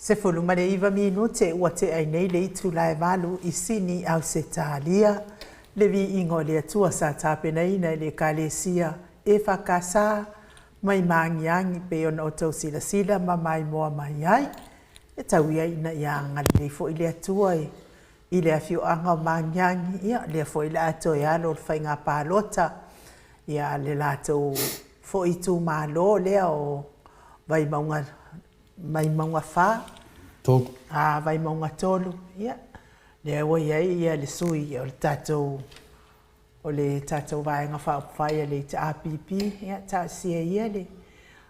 19 minute ua tea ai nei le itula e 8 i Sini, Ausetalia. Le viiga o le Atua sa tapenaina e le Ekalesia EFKS mai Magiagi pei ona outou silasila ma maimoa mai ai. E tau ia ina ia agalelei foi le Atua i le afioaga o Magiagi, ia lea foi o le a toe alo le faiga palota a le latou foi itumalo lea o Vaimauga 4, Vaimauga 3, ia, lea ua i ai le sui o le tatou Vaega Faaupufai a le HRPP, ia talosia ia le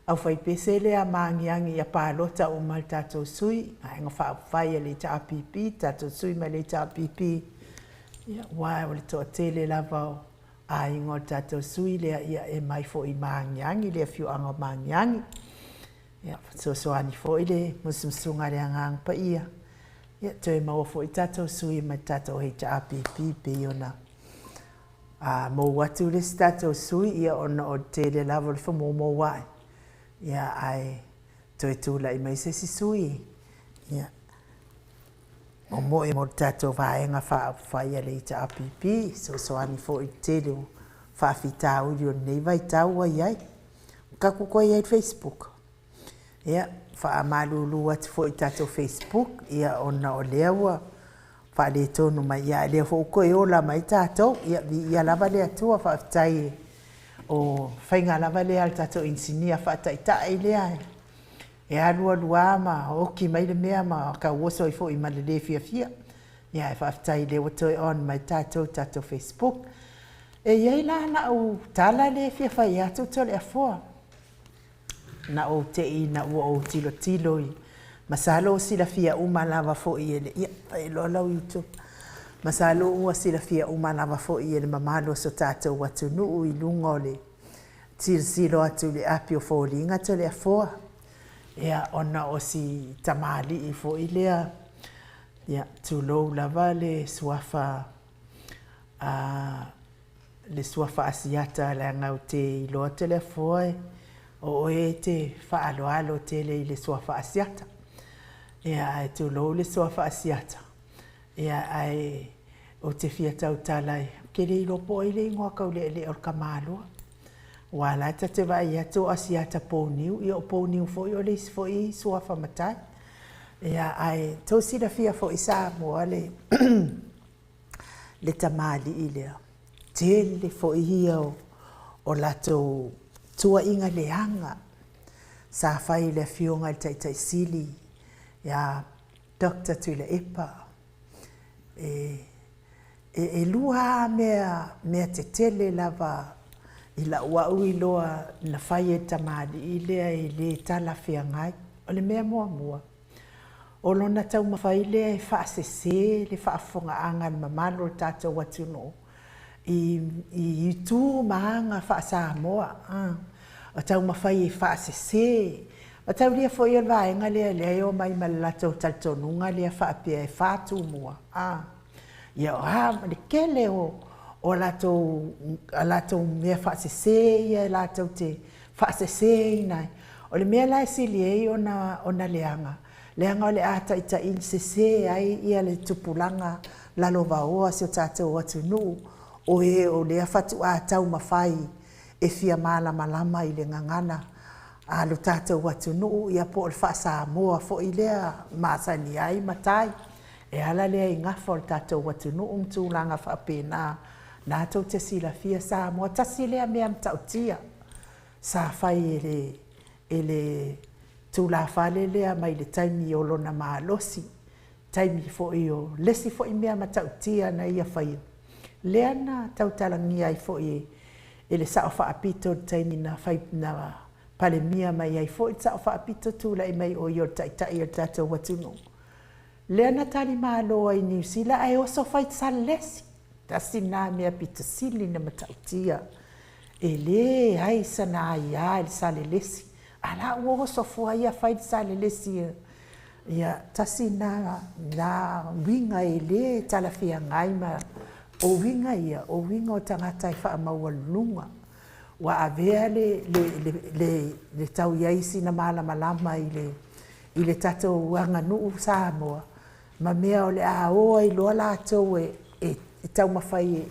aufaipese lea a Magiagi ia palota uma i le tatou sui, Vaega Faaupufai a le HRPP, tatou sui mai le HRPP, aua o le toatele lava o aiga o le tatou sui lea e mai foi i Magiagi, le afioaga o Magiagi. Ia fesoasoani foi le musumusuga a le Agaga Paia, ia toe maua foi tatou sui mai le tatou HRPP pei ona mou atu le isi tatou sui, ia ona o le tele lava o le femoumouai, ia ae toe tulai mai se isi sui, ia momoe mo le tatou Vaega Faaupufai a le HRPP, fesoasoani foi i le tele o faafitauli o lenei vaitau ua i ai. Tatou toe i ai i le Facebook? Ia, faamalulu atu foi i le tatou Facebook, ia ona o lea ua faaletonu mai, a o lea foi ua toe ola mai tatou. Ia, viia lava le Atua, faafetai o faiga lava lea a le tatou inisinia faataitai lea e alu alu lava ma oti mai le mea ma tauoso ai foi ma le le fiafia. Ia ae faafetai o lea ua toe on mai tatou i le tatou Facebook. E i ai la lau tala lea e fia fai atu Toleafoa, na ou te i ina ua ou tilotilo i, masalo ua silafia uma lava foi e le, ia, fai loa lau YouTube. Masalo ua silafia uma lava foi e le mamalu o so tatou atunuu i luga o le tilotilo atu i le api o foliga Toleafoa, ia, ona o si tamalii foi lea, ia, tulou lava le suafa le suafa Asiata leaga ou te iloa Toleafoa o oe e te faaaloalo tele i le suafa Asiata. Ia, ae tulou le suafa Asiata, ia, ae ou te fia tautala, ou te le iloa po o ai le igoa taulealea o le tamaloa. Aua o la e ta te vaai atu o Asiata Poniu, ia o Poniu foi o le isi foi suafa matai. Ia, ae tou silafia foi Samoa le le tamalii lea, tele foi ia o latou tuuaiga leaga sa fai i le afioga i le Taitai Sili ia Doctor Tuilaepa. E lua lava mea tetele lava i lau au iloa na fai e le tamalii lea e le talafeagai. O le mea muamua, o lona taumafai lea e faasese le faafofogaaga a le mamalu o le tatou atunuu i itu ma aga faa-Samoa. O taumafai e faasese. Mataulia foi o le vaega lea lea e omai ma le latou talitonuga lea faapea e fa Tumua. Ia, a le tele o latou mea faasese ia latou te faaseseina ai. O le mea la e sili ai ona leaga, leaga o le a taitai sese ai ia le tupulaga lalovaoa o si o tatou atunuu, o e o lea faatoa taumafai e fia malamalama i le gagana a lo tatou atunuu, ia po o le faa-Samoa foi lea masani ai matai, e ala lea i gafa o le tatou atunuu ma tulaga faapena. Na tou te silafia Samoa, tasi lea mea matautia sa fai e le tulafale lea mai le taimi o lona malosi, taimi foi o le isi foi mea matautia na ia faia, lea na tautalagia ai foi e le Sao Faapito i le taimi na fai na palemia mai ai foi le Sao Faapito, tulai mai o ia o le taitai o le tatou atunuu, lea na talimalo ai i Niu Sila ae oso fai i Salelesi. Tasi lena mea pito sili ona matautia, e leai sana aia i le Salelesi, a la ua oso fua ia fai le Salelesi. Ia, tasi lena uiga e le talafeagai ma o uiga ia, o uiga o tagata e faamaualuluga, ua avea le tau i ai sina malamalama i le i le tatou aganuu Samoa ma mea o le a o ai loa latou e taumafai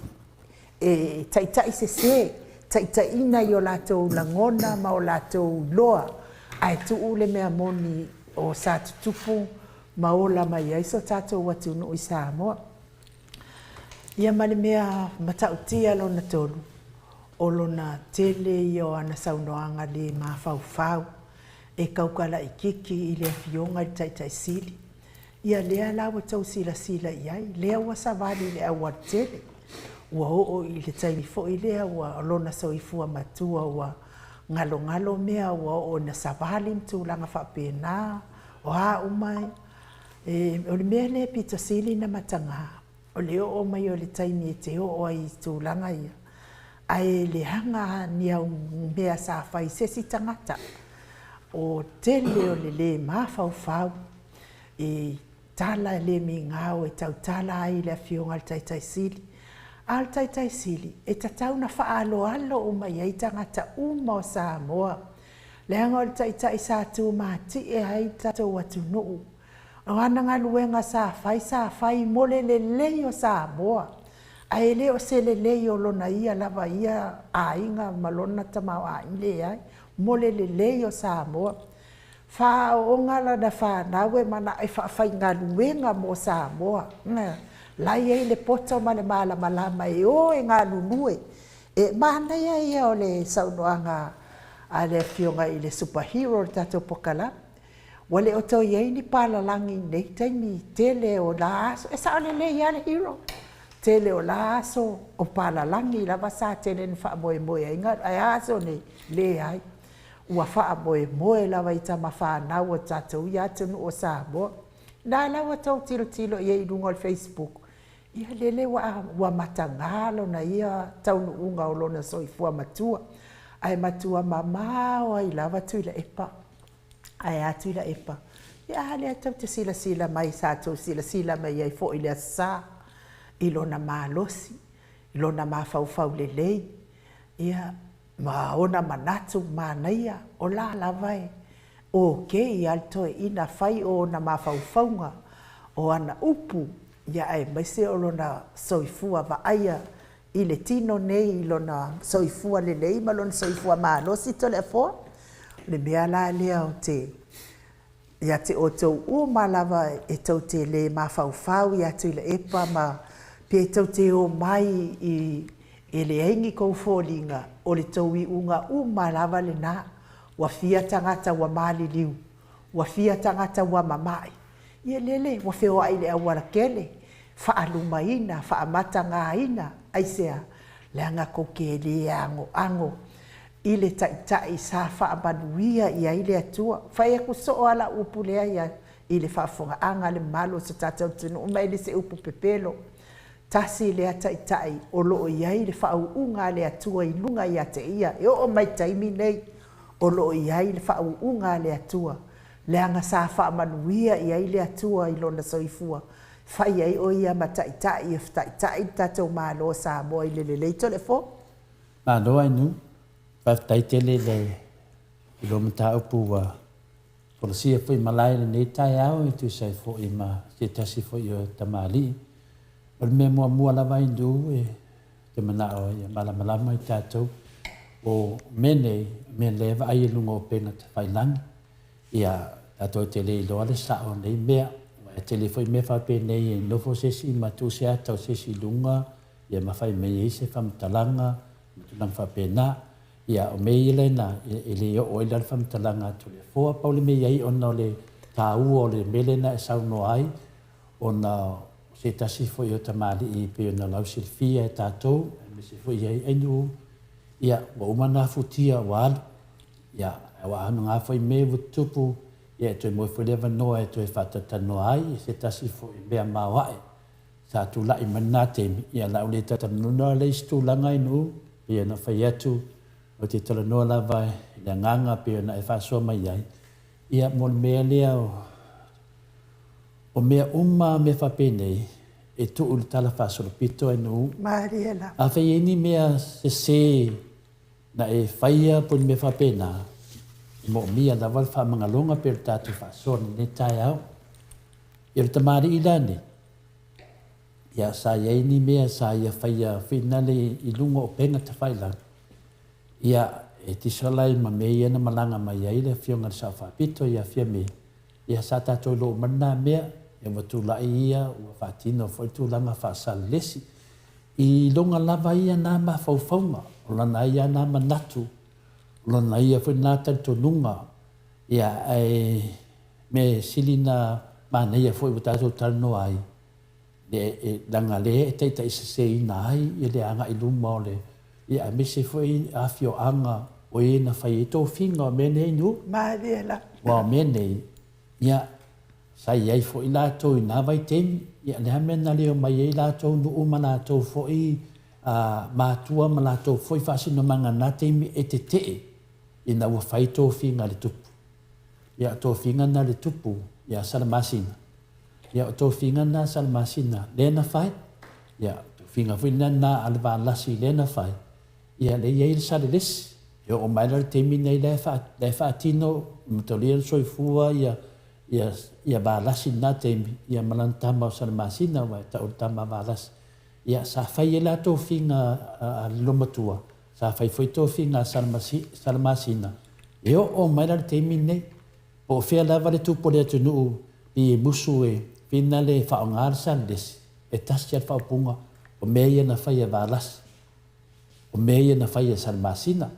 e taitai sese, taitaiina i o latou lagona ma o latou iloa, ae tuu le mea moni o sa tutupu ma ola mai ai so tatou atunuu i Samoa. Ia ma le mea matautia lona tolu, o lona tele ia o ana saunoaga le mafaufau e kaukalaititi i le Afioga i le Taitai Sili. Ia lea la ua tou silasila i ai, lea ua savali i le aualatele, ua oo i le taimi foi lea ua lona soifua matua ua galogalo mea ua oo ina savali ma tulaga faapena, o a uma, o le mea lea e pito sili ona mataga, o le oo mai o le taimi e te oo ai i tulaga ia, ae leaga ni au mea sa fai i se isi tagata. O tele o le le mafaufau i tala le migao e tautala ai le Afioga i le Taitai Sili. A o le Taitai Sili, e tatau ona faaaloalo uma i ai tagata uma o Samoa, leaga o le Taitai sa tumatie ai le tatou atunuu. O ana galuega sa fai, sa fai mo le lelei o Samoa, ae le o se lelei o lona ia lava ia aiga ma lona tamaoaiga, leai, mo le lelei o Samoa. Faaooga lana fanau e manao e faafaigaluega mo Samoa. La e i ai le poto ma le malamalama e o e galulue. E manaia ia o le saunoaga a le Afioga i le Superhero o le tatou Pokalame. Ua le o toe i ai ni palalagi i nei taimi tele o la aso. E sao lelei lava le hero. Tele o la aso o palalagi lava sa tele na faamoemoe ai ae a aso nei? Leai. Ua faamoemoe lava i tama fanau o tatou ia atunuu o Samoa. Na la ua tou tilotilo i ai i luga o le Facebook, ia lele ua mataga lona ia taunuuga o lona soifua matua. Ae matua mamao ai lava Tuilaepa. Ae a Tuilaepa? Ia a lea tou te silasila mai, sa tou silasila mai ai foi i le Aso Sa, i lona malosi, i lona mafaufau lelei, ia, ma ona manatu manaia, o la lava e okay lava le toeaina, fai o ona mafaufauga, o ana upu, ia aemaise o lona soifua vaaia i le tino nei, i lona soifua lelei ma lona soifua malosi Toleafoa. O le mea la lea ou te ia te outou uma lava e tou te le mafaufau ia Tuilaepa ma pe tou te omai i e leai ni tou foliga, o le tou iuga uma lava lena. Ua fia tagata ua maliliu, ua fia tagata ua mama'i, ia lele ua feoai i le aualatele, faalumaina, faamatagaina, aisea? Leaga tou te le anoano i le Taitai sa faamanuia i ai le Atua. Fai atu soo lava lau upu lea ia i le faafofogaaga a le mamalu o si o tatou atunuu, ma e le se upu pepelo. Tasi lea Taitai o lo o i ai le faauuga a le Atua i luga ia te ia, e oo mai i le taimi nei o lo o i ai le faauuga a le Atua, leaga sa faamanuia i ai le Atua i lona soifua, fai ai o ia ma Taitai e taitai le tatou Malo o Samoa i le lelei Toleafoa. Malo Ainuu, faafetai tele i lou mataupu ua folasia foi i malae i lenei taeao e tusa ai foi ma se tasi foi o tamalii. O le mea muamua lava Ainuu e te manao ia malamalama i tatou, o mea nei, o mea lea e vaai i luga o upega tafailagi. Ia, tatou te le iloa le sao o nei mea. Aua e tele foi mea faapenei e nofo se isi ma tuu se ata o se isi i luga, ia ma fai mai ai se faamatalaga ma tulaga faapena. Ia, o mea ia lena, e le oo ai la le faamatalaga a Toleafoa. Pau le mea i ai ona o le taua o le mea lena e saunoa ai, ona o se tasi foi o tamalii e pei ona lausilafia e tatou, aemaise foi i ai ainu, ia, ua uma ona afutia ua alu. Ia, aua a na foi mea ua tutupu, ia e toe moe foi le avanoa e toe faatalatanoa ai i se tasi foi mea maoae sa tulai mai lena taimi, ia o le a ou le talanoa lea i se tulaga i nuu, pei ona fai atu, ou te talanoa lava i le agaga pei ona e faasoa mai ai, ia mo le mea lea o, o mea uma mea faapenei, e tuu i le tala faasolopito e nuu. Malie lava. Afai e i ai ni mea sese na e faia po o ni mea faapena, E moomia lava le faamagaloga pei o le tatou faasoa i lenei taeao. Ia o le tamalii la nei, ia sa i ai ni mea sa ia faia finale i luga o upega tafailagi, ia e tusa la ma mea ia na malaga mai ai le Afioga i le Sao Faapito ia Fiame, ia sa tatou iloa uma lena mea, ia ua tulai ia ua faatino foi le tulaga faa-Salelesi. I lona lava ia na mafaufauga, o lana ia na manatu, o lona ia foi na talitonuga, ia ae mea sili na manaia foi ua tatou talanoa ai, leaga lea e taitaiseseina ai le agai i luma o le, ia aemaise foi afioaga o e na fai ai tofiga o mea nei nuu. Malie la. Aua o mea nei, ia, sa i ai foi latou i na vaitaimi, ia o le a le mea na le omai ai latou nuu ma latou foi matua ma latou foi faasinomaga i na taimi e tetee ina ua fai tofiga a le tupu. Ia, o tofiga na a le tupu ia Salamasina, Ia, o tofiga na Salamasina lea na fai. Ia, o tofiga foi na na a le Valasi lea na fai. Ia, lea e i ai le Salelesi. E oo mai la i le taimi nei la e faatino e matalia le soifua ia, ia, ia Valasi i lena taimi, ia ma lana tama o Salamasina, aua e tau o le tama a Valasi. Ia, sa fai ai la tofiga a le Loomatua, sa fai foi tofiga a Salamasina, e oo mai la i le taimi nei. Po o fea lava le tupu o le atunuu i musu e finale e faaaoga le Salelesi, e tasi lava le faaupuga, o mea ia na fai e Valasi, o mea ia na fai e Salamasina.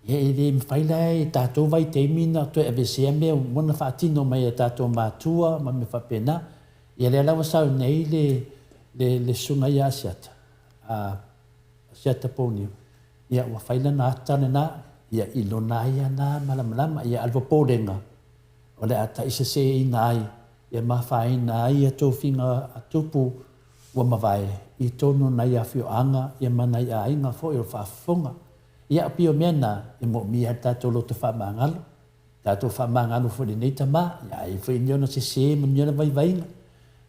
Ia e le mafai la e tatou vaitaimi na toe aveesea mea ua na faatino mai e tatou matua ma mea faapena. Ia lea la ua sau nei le, le, le susuga ia Asiata, a Asiata Ponio, Ia, ua fai lana ata lena, ia, i lona ai ana malamalama, ia, a o le popolega, o le a taiseseina ai, ia ma afaina ai ia tofiga a tupu ua mavae i totonu o nai afioaga, ia ma nai aiga foi o faafofoga. Ia, pei o mea na, e moomia ai le tatou loto faamagalo, tatou faamagalo foi i lenei tama, ia, a i ai foi ni ona sese ma ni ona vaivaiga.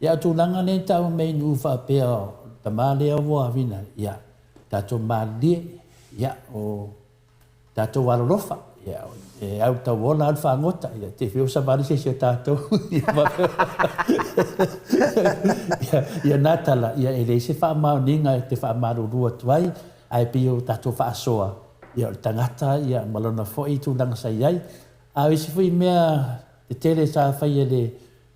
Ia, o tulaga lea e tau mai nuu faapea o le tama lea ua vina, ia, tatou malilie, ia, o tatou alolofa, ia, e au tauola au le fagota, ia, te whio savali se isi o tatou. Ia, ia nā tala, ia, e leai se faamaoniga e te faamalulu atu ai, ae pei o tatou faasoa, ia, o le tagata, ia, ma lona foi tulaga sa i ai. A o isi foi mea tetele sa fai e le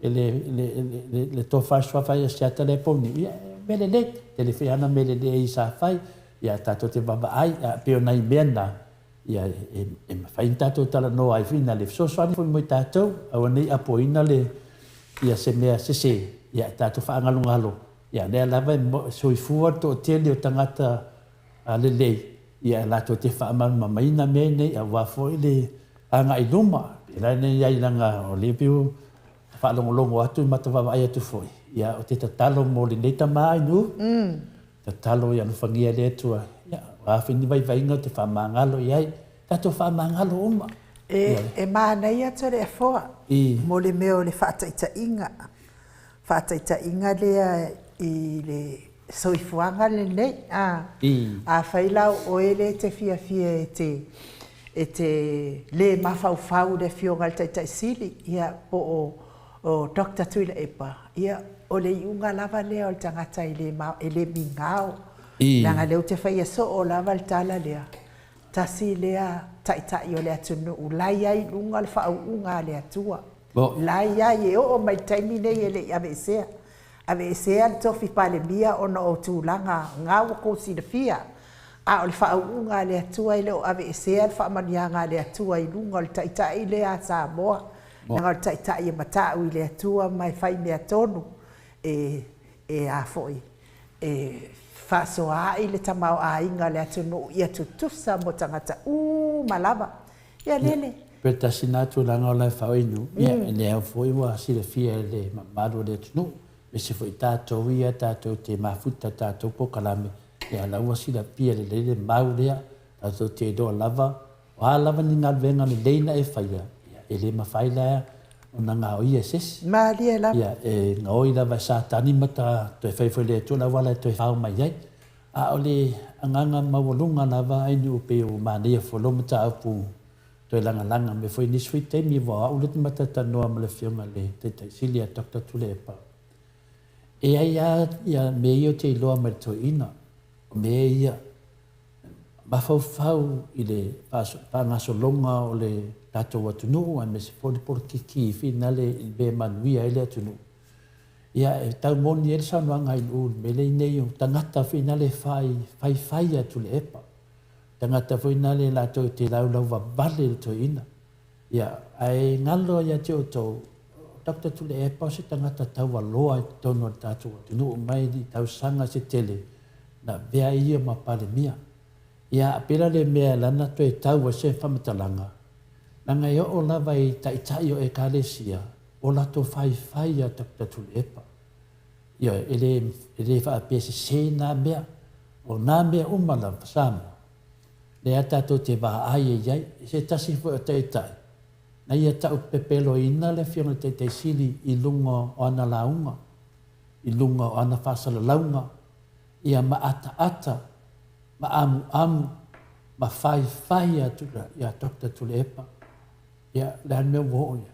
e le, le, le, le tofa suafa ia Asiata lea pouni, ia, mea lelei, tele foi ana mea lelei sa fai, ia, tatou te vaavaai, a pei o nai mea na, ia, e, e mafai ona tatou talanoa ai foi na le fesoasoani foi mo i tatou, aua ne i apoina le, ia, se mea sese, ia, tatou faagalogalo, ia, lea lava e soifua le toatele o tagata lelei, ia, latou te faamalamalamaina mea nei, aua foi le agai i luma. Pēlā nei ai leaga o lea pei ua faalogologo atu ma ta vaavaai atu foi, ia, ou te tatalo mo lenei tama Ainuu, tatalo ia alofagia e le Atua, ia, o a foi ni vaivaiga ou te faamagalo i ai, tatou faamagalo uma. E, e manaia Toleafoa mo le mea o le faataitaiga, faataitaiga lea i le soifuaga lenei, a. Afai la o oe lea e te fiafia e te e te le mafaufau i le Afioga i le Taitai Sili, ia, po o o Doctor Tuilaepa, ia, o le iuga lava lea o le tagata e le e le migao, leaga o lea ou te faia soo lava le tala lea, tasi lea Taitai o le atunuu la e i ai i luga le faauuga a le Atua, la e i ai e oo mai i le taimi nei e le i aveesea. Aveesea le tofi Palemia ona o tulaga na ua tou silafia, a o le faauuga a le Atua e le o aveesea le faamanuiaga a le Atua i luga o le Taitai lea a Samoa, leaga o le Taitai e matau i le Atua ma e fai mea tonu, e, e a foi, e fefaasoaai le tamaoaiga o le atunuu ia tutusa mo tagata uma lava. Ia lele. Pe tasi na tulaga o la e faaoinu, ia, lea foi ua silafia e le mamalu o le atunuu, aemaise foi tatou ia tatou te mafuta tatou polokalame, ia la ua silafia lelei le mau lea, tatou te iloa lava, o a lava ni galuega lelei na e faia, ia, e le mafai la ona gaoia e se isi. Malie lava. Ia, e gaoi lava e Satani ma ta toe fai foi e le Atua le auala e toe fao mai ai. A o le agaga maualuga lava Ainuu pei ua manaia foi lou mataupu toe lagalaga mai foi i nisi foi taimi aua o au lea ou te matalanoa ma le Afioga i le Taitai Sili ia Doctor Tuilaepa. E i ai lava mea ia ou te iloa mai le toeaina, o mea ia mafaufau i le faagasologa o le tatou atunuu aemaise foi le polokiki finale i mea e manuia ai le atunuu. Ia, e tau moni ai le saunoaga a Ainuu i le mea lea nei o tagata finale e faifai ia Tuilaepa. Tagata foi nale latou te laulau vavale i le toeaina. Ia, ae galo ia te outou, o Doctor Tuilaepa o se tagata taualoa i totonu o le tatou atunuu mai i tausaga se tele na avea ai ia ma Palemia. Ia, a pei la le mea lana toe tau ai se faamatalaga, leaga e oo lava i taitai o Ekalesia o latou faifai ia Doctor Tuilaepa. Ioe, e le, e le faapea sese na mea. O na mea uma lava, Samoa, lea tatou te vaai ai i ai. I se tasi foi o taitai, na ia tau pepeloina le Afioga i le Taitai Sili i luga o ana lauga, i luga o ana faasalalauga, ia ma ataata, ma amuamu, ma faifai atu ia Doctor Tuilaepa. Ia, o le a le mea ua oo i ai?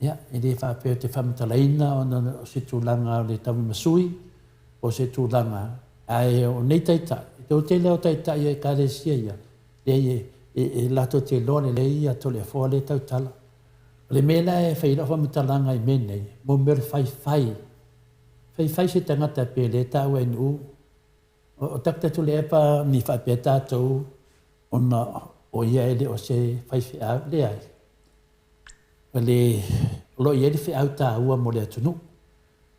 Ia, e le faapea ou te faamatalaina ona o se tulaga o le tauimasui, po o se tulaga, ae o nei taitai, e toatele lava o taitai o Ekalesia ia, leai e, e, e latou te iloa lelei ia Toleafoa lea e tautala. O le mea la e fai ai lau faamatalaga i mea nei, mo mea o le faifai, faifai se tagata pei o lea e taua e Nu'u, o Doctor Tuilaepa ni faapea tatou ona o ia e le o se faifeau, leai. O le, o lo o i ai le feau taua mo le atunuu.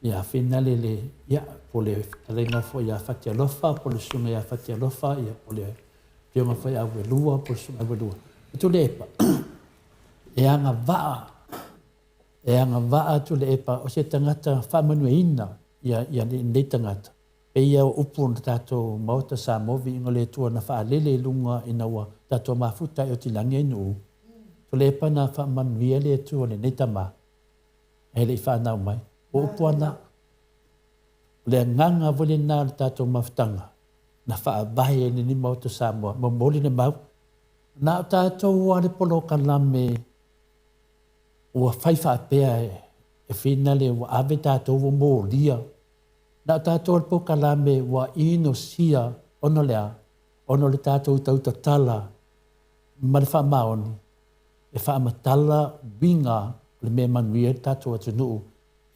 Ia, finale le, ia, po o le fetalaiga foi ia Fatialofa, po o le susuga ia Fatialofa, ia, po o le afioga foi ia Auelua, po o le susuga Auelua. O Tuilaepa, e agavaa, e agavaa Tuilaepa o se tagata faamanuiaina ia, ia lenei tagata. Pei ia o upu o le tatou Maota Samoa, viiga o le Atua na faalele i luga ina ua tatou mafuta ai Otilagi ai Nuu, Tuilaepa na faamanuia le Atua lenei tama e le i fanau mai. O upu ana, o le agaga foi lena o le tatou mafutaga na faavae ai lenei Maota Samoa, momoli le mau, na o tatou lava le polokalame ua fai faapea e finale ua ave tatou ua molia. Na o tatou le polokalame ua inosia ona o le a? Ona o le tatou tautatala ma le faamaoni e faamatala uiga o le mea e manuia ai le tatou atunuu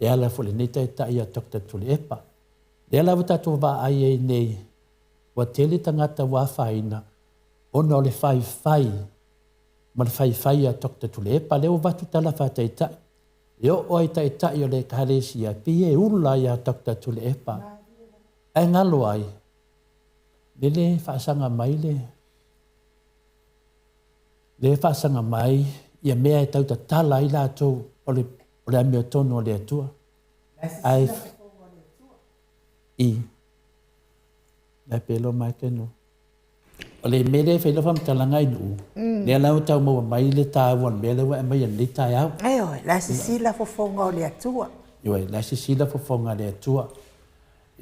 e ala foi i lenei Taitai ia Doctor Tuilaepa. Lea la ua tatou vaai ai nei, ua tele tagata ua afaina ona o le faifai ma le faifai ia Doctor Tuilaepa. Lea ua avatu tala faataitai, e oo lava i taitai o le Ekalesia, pei e ula ia Doctor Tuilaepa. Ae galo ai, lele faasaga mai le Lea e faasaga mai ia mea e tau tatala ai latou o le, o le amiotonu a le Atua. Ae i la pe lo mai ke no. O le mea lea e fai lau faamatalaga i Nuu, lea la ua tau maua mai le taua o le mea lea ua e aumaia i lenei taeao. Ioe, la e sisila fofoga o le Atua. Ioe, la e sisila fofoga o le Atua.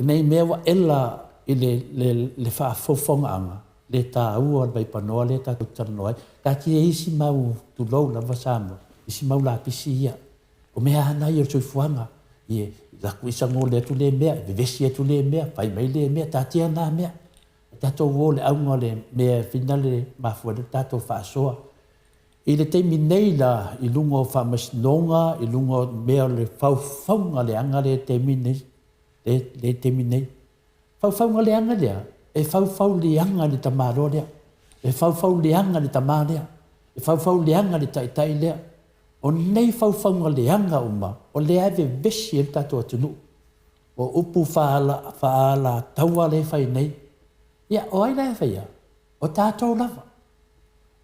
Ina i mea ua ela i le, le, le faafofogaaga, le taua o le vaipanoa lea tatou te talanoa ai. Taatia isi mau, tulou lava Samoa, isi mau lapisi ia. O mea lava na ia o le soifuaga. Ie, laku isa gole atu lea mea, vevesi atu lea mea, fai mai lea mea, taatia na mea. Tatou o i le auga o le mea e finale mafua ai le tatou faasoa. I le taimi nei la, i luga o faamasinoga, i luga o mea o le faufauga leaga lea i le taimi nei, le, le taimi nei. Faufauga leaga lea, e faufau leaga le tamaloa lea, e faufau leaga le tamā lea, e faufau leaga le taitai lea. O nei faufauga leaga uma, o lea e vevesi ai le tatou atunuu. O upu faaala, faalataua lea e fai nei. Ia, o ai la e faia? O tatou lava.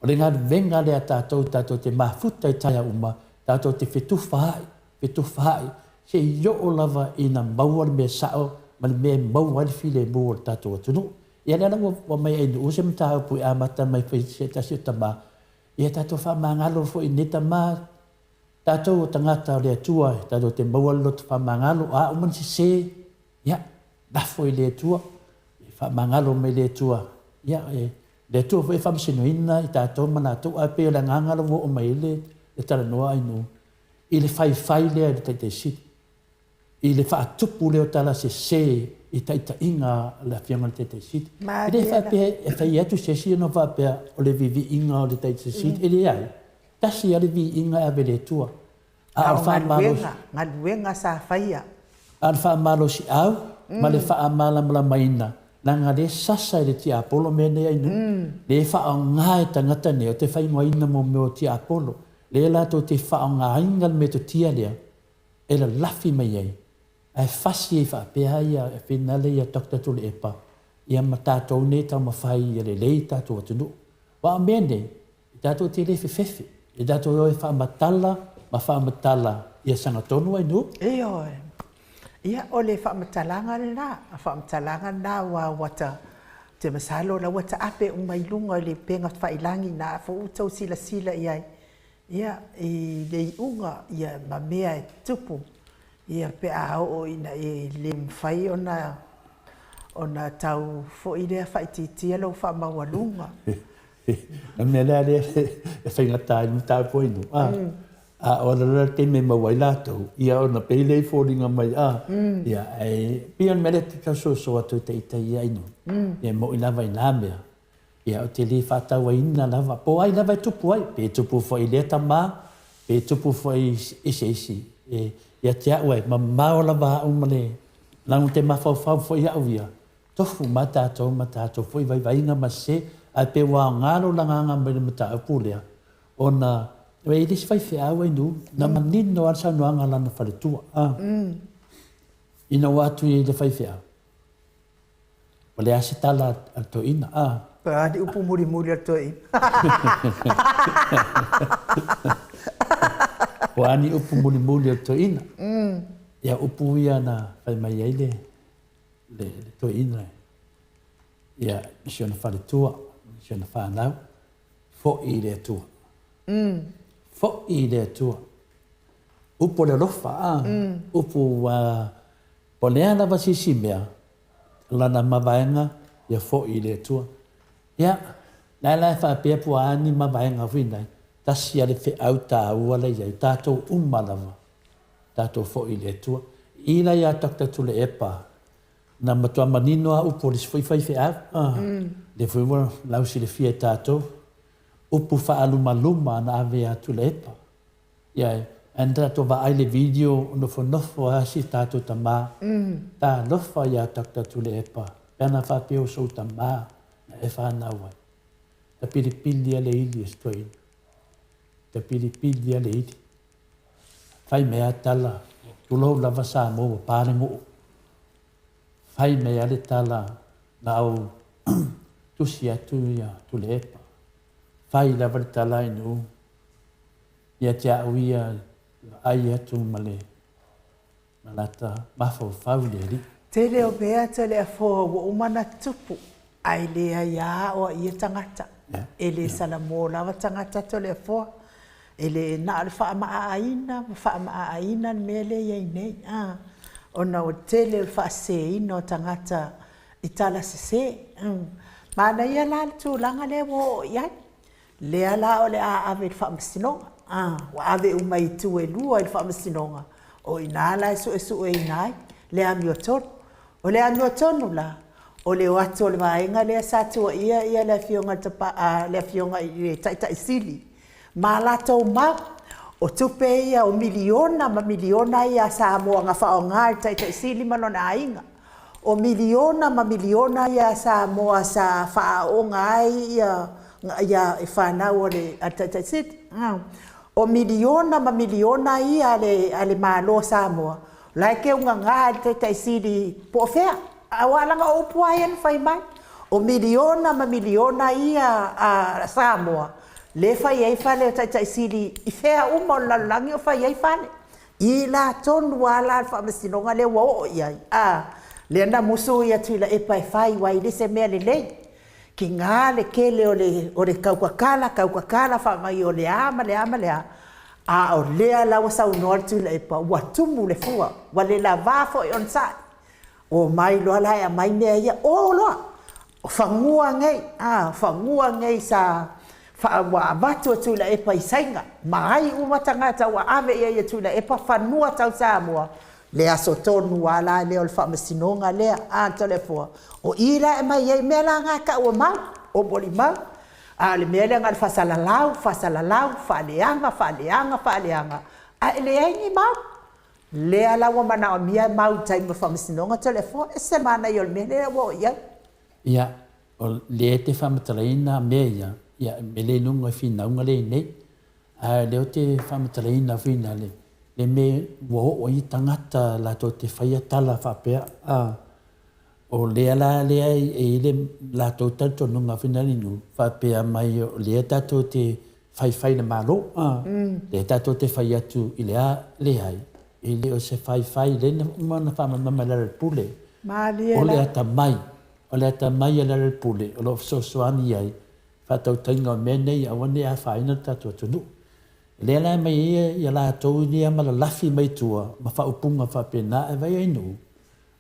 O le galuega lea a tatou, tatou te mafuta i taeao uma, tatou te fetufaai, fetufaai, se i oo lava ina maua le mea sao ma le mea e maua ai le filemu o le tatou atunuu. Ia lea la ua aumai ai i Nu'u se mataupu e amata mai foi se tasi o tama, ia tatou faamagalo foi i nei tama, tatou o tagata o le Atua, tatou te maua le loto faamagalo, o a uma ni sese, ia, lafo i le Atua, e faamagalo mai le Atua, ia, e. Le Atua foi e faamasinoina i tatou ma latou, ae pei o le agaga la ua oo mai ai le le talanoa Ainuu i le faifai lea i le Taitai Sili, i le faatupu lea o tala sese i taitaiga a le Afioga i le Taitai Sili. E le faapea e fai atu se isi ona faapea o le viiviiga o le Taitai Sili, e leai, tasi lava le viiga e ave i le Atua. A o le faamalosi. Galuega sa faia. A o le faamalosiau ma le faamalamalamaina, leaga lea e sasa e le tiapolo mea nei Ainuu. Lea e faaaoga e tagata nei, ou te faaigoaina mo mea o tiapolo, lea latou te faaaogaina le metotia lea e lalafi mai ai, ae fasi ai faapea ia finale ia Doctor Tuilaepa ia ma tatou nei e taumafai ia lelei le tatou atunuu. Aua o mea nei, E tatou te le fefefe, e tatou o e faamatala ma faamatala ia sagatonu ai nuu. Ioe. Ia, o le faamatalaga lena, o faamatalaga lena aua ua ta, ou te masalo o la ua taape uma i luga i le upega tafailagi na foi ua outou silasila i ai, ia, i le iuga, ia, ma mea e tutupu, ia, pe a oo ina e le mafai ona, ona tau foi lea faaitiitia lou faamaualuga. O le mea lea lea e faigata ai le mataupu ai nuu, a, a o le taimi e maua ai latou, ia ona pei lea e foliga mai, a, ia, ae pei o le mea lea e tau soso atu e ita ia ai nuu, ia e moni lava i na mea, ia ou te le faatauaina lava, po o ai lava e tupu ai, pe tupu foi i lea tama, pe tupu foi i se isi, e, ia te au e mamao lava au ma le, leaga ou te mafaufau foi au ia, Tofu ma tatou ma tatou foi vaivaiga ma se, ae pe ua aoga lou lagaga mai le mataupu lea, ona e i ai le isi faifeau ai nuu, na manino lava le saunoaga a lana faletua, a, ina ua atu i le faifeau, ua leai se tala a le toeaina, a. Po o a ni upu mulimuli a le toeaina. Po o a ni upu mulimuli a le toeaina. Ia, upu ia na fai mai ai le le toeaina ia i si ona faletua, i si ona fanau, foi i le Atua. Foi i le Atua. Upu o le alofa, a? Upu ua, po o le a lava se isi mea, lana mavaega, ia foi i le Atua. Ia, la la e faapea po o a ni mavaega foi nei, tasi lava le feau taua la i ai, tatou uma lava, tatou foi i le Atua. I la ia Doctor Tuilaepa, na matua manino lava upu o le isi foi faifeau, lea foi ua lausilafia e tatou, upu faalumaluma na ave ia Tuilaepa. Ia, ae na tatou vaai i le video o nofonofo lava si tatou tama, talofa ia Doctor Tuilaepa, pe ana faapea o sou tama na e fanau ai, tapilipili lava le ili o si toeaina, tapilipili lava le ili. Fai mai a tala, tulou lava Samoa ua pa le goo. Fai mai a le tala na au tusi atu ia Tuilaepa. Fai lava le tala ai nuu ia te au ia vaai atu ma le Malata mafaufau i le Alii. Tele o mea Toleafoa ua uma ona tupu ae leai a aoaia tagata. E le salamo lava tagata Toleafoa. E le na o le faamaaaina ma faamaaaina le mea lea e i ai nei a, ona o le tele o le faaseseina o tagata i tala sese. Manaia la le tulaga lea ua oo i ai. Lea la o le a ave i le Faamasinoga. Ua ave uma i itu e lua i le Faamasinoga, o i ina la e suesueina ai le amiotonu. O le amiotonu la, o le o atu o le vaega lea sa tuuaia ia le Afioga i le Tapa, le Afioga i le Taitai Sili ma a latou mau. O tupe ia o miliona ma miliona ia a Samoa na faaaoga e le Taitai Sili ma lona aiga. O miliona ma miliona ia a Samoa sa faaaooga ai ia ia fanau a le Taitai Sili. O miliona ma miliona ia a le a le Malo o Samoa la e teugaga e le Taitai Sili po o fea. Aua leaga o upu lava ia na fai mai. O miliona ma miliona ia a Samoa lea e fai ai fale o Taitai Sili i fea uma o le lalolagi o fai ai fale. I la tonu lava la le faamasinoga lea ua oo i ai, a, lea na musu ia Tuilaepa e fai aua e le se mea lelei. Tiga le tele o le, o le tautatala, tautatala fai mai o le a ma le a ma le a, a o lea la ua saunoa le Tuilaepa ua tumu le fua, ua le lava foi onosai. Omai loa la e aumai mea ia, o loa. O fanua nei, a, o fanua nei sa faa, ua avatu e Tuilaepa i Saina, ma ai uma tagata ua ave i ai e Tuilaepa fanua tau Samoa, le aso tonu lava la lea o le faamasinoga lea, a Toleafoa, o i la e aumai ai mea la na e tau o mau, o molimau. A o le mea lea na o le faasalalau, faasalalau, faaleaga, faaleaga, faaleaga, ae leai ni mau. Lea la ua manaomia mau i le taimi o le faamasinoga Toleafoa. E ese le manaia o le mea lea ua oo i ai. Ia, o lea e te faamatalaina mea ia, ia e le iloga i finauga lea i nei, ae o lea ou te faamatalaina foi lale, le mea ua oo ai tagata latou te faia tala faapea, a, o lea la lea e i ai le latou talitonuga foi lale i nuu, faapea mai o lea tatou te faifai i le Malo, a, lea tatou te fai atu i le a, leai, e le o se faifai, lea na uma ona faamalamalama e Lealailepule, Malie o le la. atamai, o le atamai a Lealailepule o lo o fesoasoani i ai faatautaiga o mea nei aua ne i afaina le tatou atunuu. O lea la e aumai ai ia latou ia ma lalafi mai tua ma faaupuga faapena ae vaai ai nuu,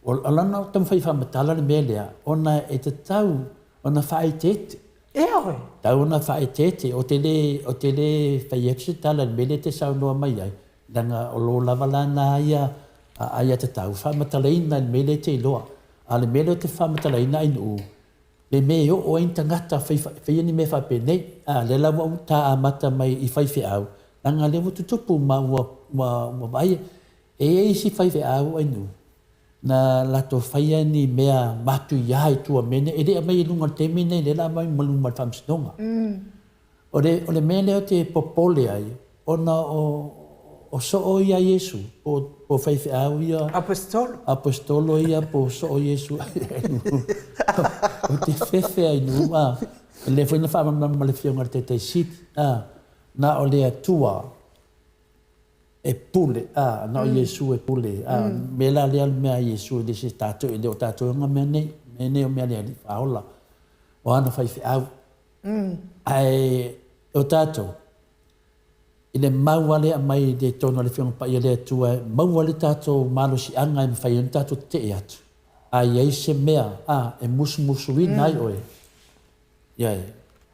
o lana taumafai e faamatala le mea lea ona e tatau ona faaeteete. Ioe. Tatau ona faaeteete. Ou te le, ou te le fai atu se tala i le mea lea e te saunoa mai ai, leaga o lo lava la na ia aiatatau faamatalaina i le mea lea e te iloa. A o le mea lea ou te faamatalaina Ainuu, le mea e oo ai ni tagata faia ni mea faapenei. A lea la ua ou ta amata mai i faifeau, leaga lea ua tutupu ma ua, ua, ua vaaia. E i ai isi faifeau Ainuu, na latou faia ni mea matuia i tua mea nei, e le aumai i luga i le taimi nei, lea la aumai ma luma o le faamasinoga. O le, o le mea lea ou te popole ai, ona o, o soo ia Iesu, po, po faifeau ia. Aposetolo. Aposetolo ia, po soo Iesu. Ou te fefe ai nuu, a, lea foi na faamalamalama ma le Afioga i le Taitai Sili, a, na o le Atua e pule, a, na o Iesu e pule, a, mea la lea o le mea a Iesu e le se tatou, e le o tatou e ona mea nei, mea nei o mea a le Alii Faaola, o ana faifeau. Ae o tatou, i le mau lava lea e aumai i totonu o le Afioga Paia a le Atua e maua ai le tatou malosiaga e mafai ai ona tatou tetee atu, a i ai se mea a e musumusuina ai oe, ia,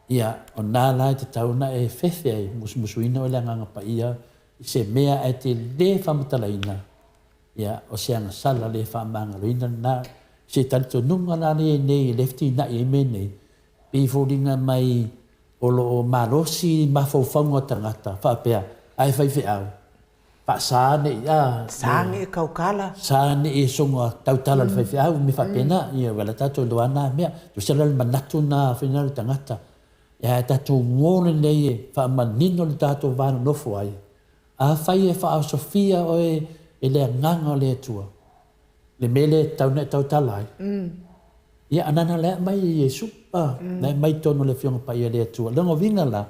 ia, o na la e tatau ona e fefe ai, musumusuina oe e le Agaga Paia i se mea ae te le faamatalaina, ia, o se agasala le faamagaloina lena. Se talitonuga la lea i nei e le fetinai ai mea nei, Pei e foliga mai o lo o malosi mafaufauga o tagata faapea, ae faifeau, faasa ne i, a, Sa ne i tautala. Sa ne i soga tautala le faifeau, mea faapena. Ia, uaea tatou iloa na mea. Tusa la le manatu na fai le tagata. Ae tatou mo lelei e faamanino le tatou va nonofo ai. Afai e faaosofia oe e le Agaga o le Atua, le mea lea e tatau ona e tautala ai. Ia, a nana la e aumai e Iesu, a, na e aumai i totonu o le Afioga Paia a le Atua. Lona uiga la,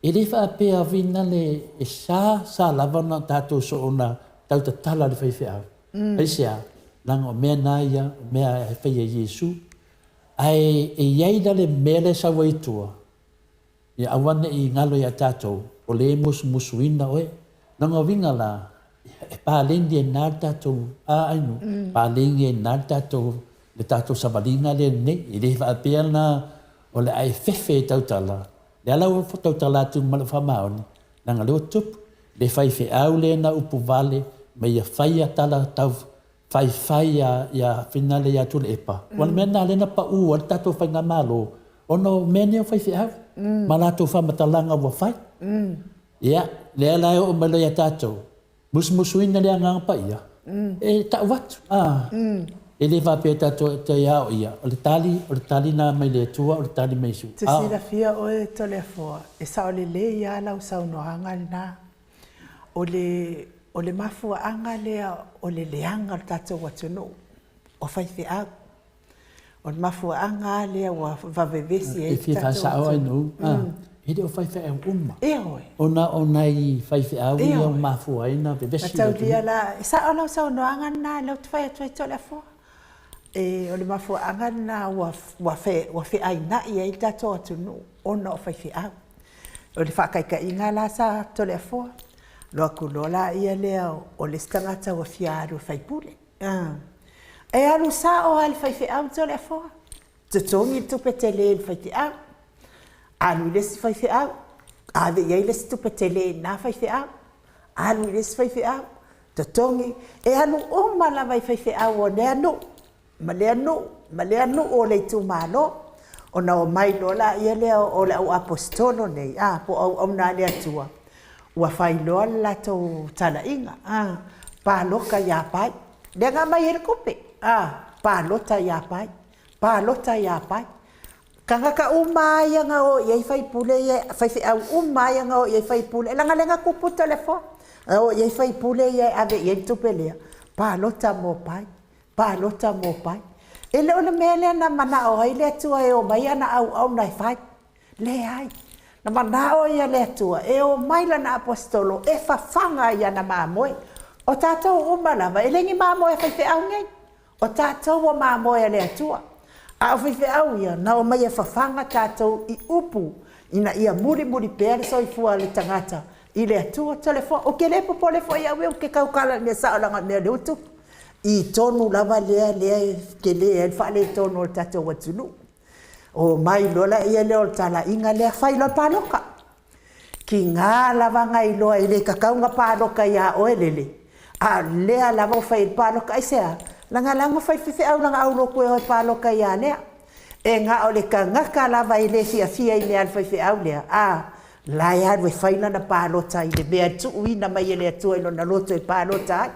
e le faapea uiga le e sa, sa lava ona tatou soona tautatala le faifeau. Aisea? Leaga o mea na ia, o mea e fai e Iesu. Ae e i ai la le mea lea e sau ai i tua, Ia aua ne i galo ia tatou, o lea e musumusuina oe. Lona uiga la, e paleni ai na le tatou ainu, paleni ai na le tatou, le tatou savaliga lea nei. E le faapea la o le a e fefe e tautala, lea la ua tautala atu ma lou faamaoni, leaga o lea ua tupu, le faifeau lea na upu vale ma ia faia tala tau faifai ia, ia finale ia Tuilaepa. Ua le mea lena lea na pau ai le tatou faigamalo, ona o mea nei o faifeau ma latou faamatalaga ua fai. Ia, lea la e oo mai loa ia tatou, musumusuina le Agaga Paia, e tau atu, a. E le faapea tatou e toe ao ia, o le tali, o le tali lena mai le Atua, o le tali mai Iesu. Te silafia oe Toleafoa, e sao lelei lava lau saunoaga lena. O le, o le mafuaaga lea o le leaga o le tatou atunuu, o faifeau. O le mafuaaga lava lea ua vavevesi ai le tatou atunuu. E fia faasao Ainuu, e le o faifeau uma. Ioe. Ona o nai faifeau ia ua mafua ai ona vevesi le atunuu. Mataulia la, e sao lau saunoaga lena lea ou te fai atu ai Toleafoa. E, o le mafuaaga lena ua, ua, ua feainai ai le tatou atunuu ona o faifeau. O le faataitaiga la sa Toleafoa, alu atu loa laia lea o le isi tagata ua fia alu e faipule. E alu sao lava i le faifeau Toleafoa. Totogi le tupe tele i le faifeau, alu i le isi faifeau, ave i ai le isi tupe tele i lena faifeau, alu i le isi faifeau, totogi, e alu uma lava i faifeau o lea nuu ma lea nuu ma lea nuu o le itumalo. Ona omai loa laia lea o le au aposetolo nei, a, po o auauna a le Atua, ua fai loa le latou talaiga, a, palota ia Pai. Lea na aumai ai le tupe, a, palota ia Pai, palota ia Pai. Tagata uma lava ia na o i ai faipule ia, faifeau uma lava ia na o i ai faipule, leaga lea na tupu Toleafoa, na o i ai faipule ia e ave i ai le tupe lea, palota mo Pai, palota mo Pai. E le o le mea lea na manao ai le Atua e omai ana auauna e fai. Leai. Na manao ia le Atua e omai lana aposetolo e fafaga i ana mamoe. O tatou uma lava, e le ni mamoe a faifeau nei. O tatou o mamoe a le Atua. A o faifeau ia, na omai e fafaga tatou i upu ina ia mulimuli pea le soifua o le tagata i le Atua. Toleafoa, ou te le popole foi au ia ou te tautala i le mea sao leaga o le mea lea ua tupu. I tonu lava lea lea e tele ai le faaletonu o le tatou atunuu. Omai loa laia lea o le talaiga lea, fai loa le palota. Tiga lava na iloa e le tatau ona palota ia oe Lele, a o lea lava ua fai ai le palota. Aisea? Leaga la na fai faifeau i lana aulotu e o e palota ia Lea. E na o le tagata lava e le fiafia i mea a le faifeau lea, a la e alu e fai lana palota i le mea e tuuina mai e le Atua i lona loto e palota ai.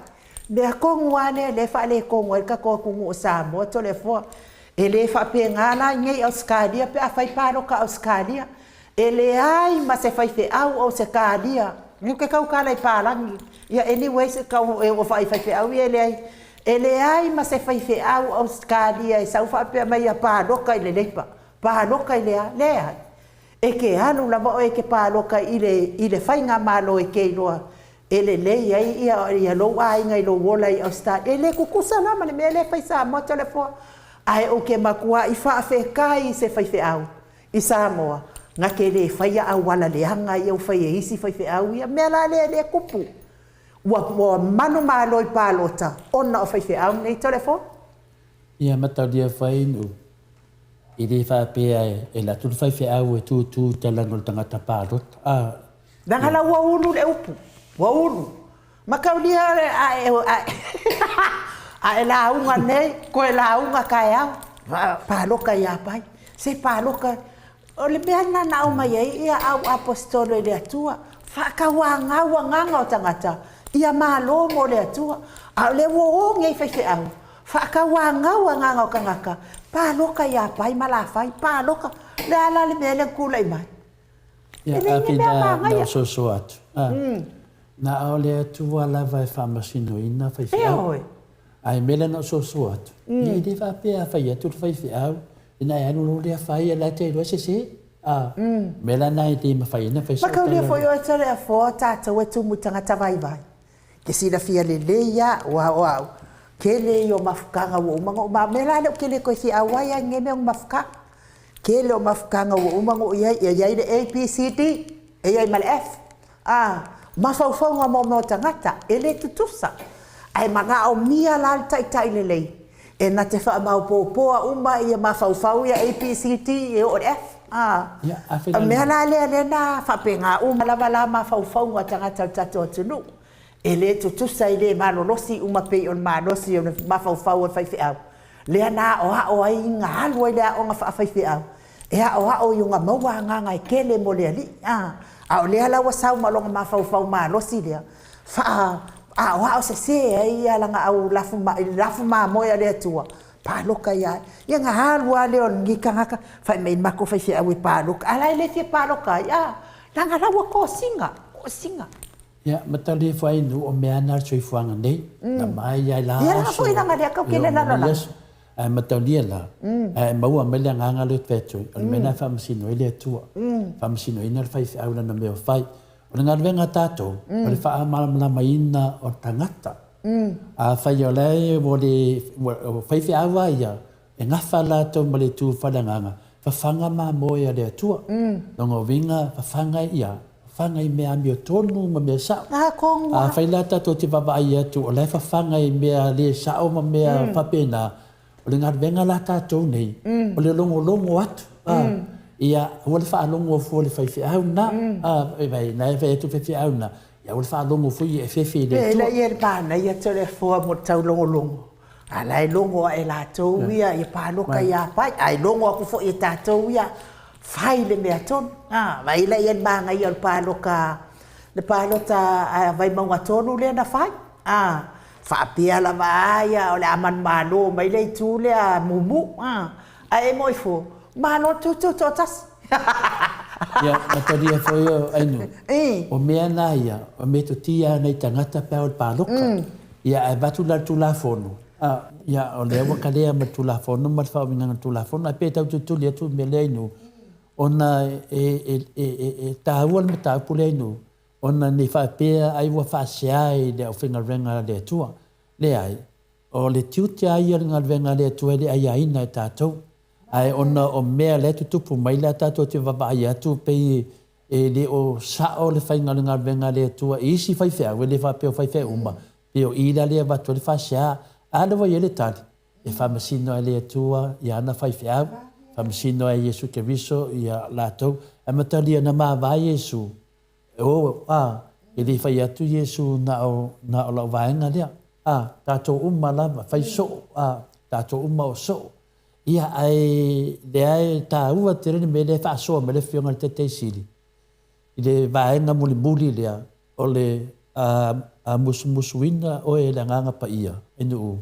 Mea tonu lava lea lea e faaletonu ai le tatou atunuu o Samoa Toleafoa. E le faapena la i inei i Ausetalia pe a fai palota a Ausetalia. E leai ma se faifeau o Ausetalia, ou te tautala i palagi, ia anyways e oo i faifeau ia e leai. E leai ma se faifeau Ausetalia e sau faapea mai ia palota i le Labour, palota i le a, leai. E te alu lava oe e te palota i le i le faigamalo e te iloa e lelei ai ia ia lou aiga i lou ola i Ausetalia. E le tutusa la ma le mea lea e fai i Samoa Toleafoa. Ae ou te matuai faafetai i se faifeau i Samoa na te le faia auala leaga ia ua fai e isi faifeau ia. Mea la lea e le tupu. Ua ua manumalo i palota ona o faifeau nei Toleafoa. Ia mataulia fai nu e le faapea e alu atu le faifeau e tutu i talaane o le tagata palota. A. Leaga la ua ulu le upu, ua ulu. Mataulia a e, a e lauga nei, toe lauga taeao, palota ia Pai. Se palota, o le mea lena na aumai ai ia au aposetolo e le Atua, faatauanau agaga o tagata, ia malo mo le Atua. A o lea ua o nei faifeau, faatauanau agaga o tagata, palota ia Pai ma Lafai, palota. O le a la le mea lea na tulai mai? E leai ni mea manaia. Na ou soso atu. Na o le Atua lava e faamasinoina faifeau. A e mea lea na ou soso atu, ia e le faapea a fai atu le faifeau, ina e alu loa lea fai, a o la e te iloa e sese. A, mea la lena e le mafai ai ona fai sau tala. Mataulia foi oe Toleafoa, tatou e tumu i tagata vaivai. Te silafia lelei lava, aua o au, tele ia o mafutaga ua uma ona ou ma, o le mea la lea ou te le toe fia auai lava i lenei mea o ni mafutaga. Tele o mafutaga ua uma ona ou i ai, e i ai le A, B, C, D, e i ai ma le F. A, mafaufauga mo mea o tagata, e le tutusa. Ae manaomia la le taitai lelei e na te faamaopoopoa uma ia mafaufau ia A, B, C, D e oo i le F. A, o le mea la lea lea na faapena uma lava la mafaufauga o tagata o le tatou atunuu. E le tutusa, e le malolosi uma pei o le malosi o le mafaufau o le faifeau, lea na aoao ai na alu ai le aoga faafaifeau, e aoao i ona maua agaga e tele mo le Alii. A, a o lea la ua sau ma lona mafaufau malosi lea, faa aoao sese ai ia lana au lafu, lafu mamoe a le Atua, palota ia ia. Ia na alu lava lea o lenei tagata, fai mai i le matou faifeau e palota, a o la e le fia palota ai, a, leaga la ua tosina, tosina. Ia, ma tali ifo ai nu o mea ana le soifuaga nei, na mai ai la aso, e oo mai nei aso. Ae mataulia la, ae maua mai le agaga lea o te fai atu ai, o le mea lena e faamasino ai le Atua, faamasinoina le faifeau i lana mea o fai. O le galuega a tatou, o le faamalamalamaina o tagata. Afai o la e ua le, o faifeau lava ia, E gafa latou ma le tu faleagaga, fafaga mamoe a le Atua. Lona uiga, fafaga ia, fafaga i mea amiotonu ma mea sao. Afai la tatou te vaavaai atu o la e fafaga i mea le sao ma mea faapena, O le galuega la a tatou nei, o le logologo atu, a, ia aua le faalogo fua i le faifeau lena, a, vaai, na e fai atu le faifeau lena, ia aua le faalogo fua ia e fefe i le Atua. Pei e le manaia tele fua mo le taulogologo, a la e logo ae latou ia ia paloka ia pai, ae logo aku foi e tatou ia fai le mea tonu. A, vaai la i ai le manaia o le paloka, le palota a Vaimauga 3 lea na fai. A, faapea lava a ia o le a manumalo mai le itu lea mumu. A, ae e moi fua, malo le tutu toatasi. Ia, matalia foi o Ainu, o mea na ia, o metotia a nai tagata pe a o le paloka. Ia, ae avatu la le Tulafono, a, ia, o lea ua kalea ma le Tulafono ma le faauigaga o le Tulafono, ae pei e tau tulituli atu le mea lea Ainu, ona e taua le mataupu lea Ainu, ona ne i faapea ai ua faasea i le aufaigaluega a le Atua. Leai, o le tiute lava ia o le galuega a le Atua e le aiaina e tatou. Ae ona o mea la e tutupu mai la tatou te vaavaai atu pei e le o sao le faiga o le galuega a le Atua i isi faifeau, e le faapea o faifeau uma, pei o i la lea e avatu ai le faasea. A lea ua i ai le tali, e faamasino lava e le Atua i ana faifeau, faamasino lava e Iesu Keriso ia latou. Ae matalia na mavae Iesu, O, a, e le fai atu Iesu na o, na o lau vaega lea. A, tatou uma lava, fai soo, a, tatou uma o soo. Ia, ae lea e taua tele le mea lea e faasoa mai le Afioga i le Taitai Sili, i le vaega mulimuli lea, o le a, a musumusuina oe e le Agaga Paia, e Nuu,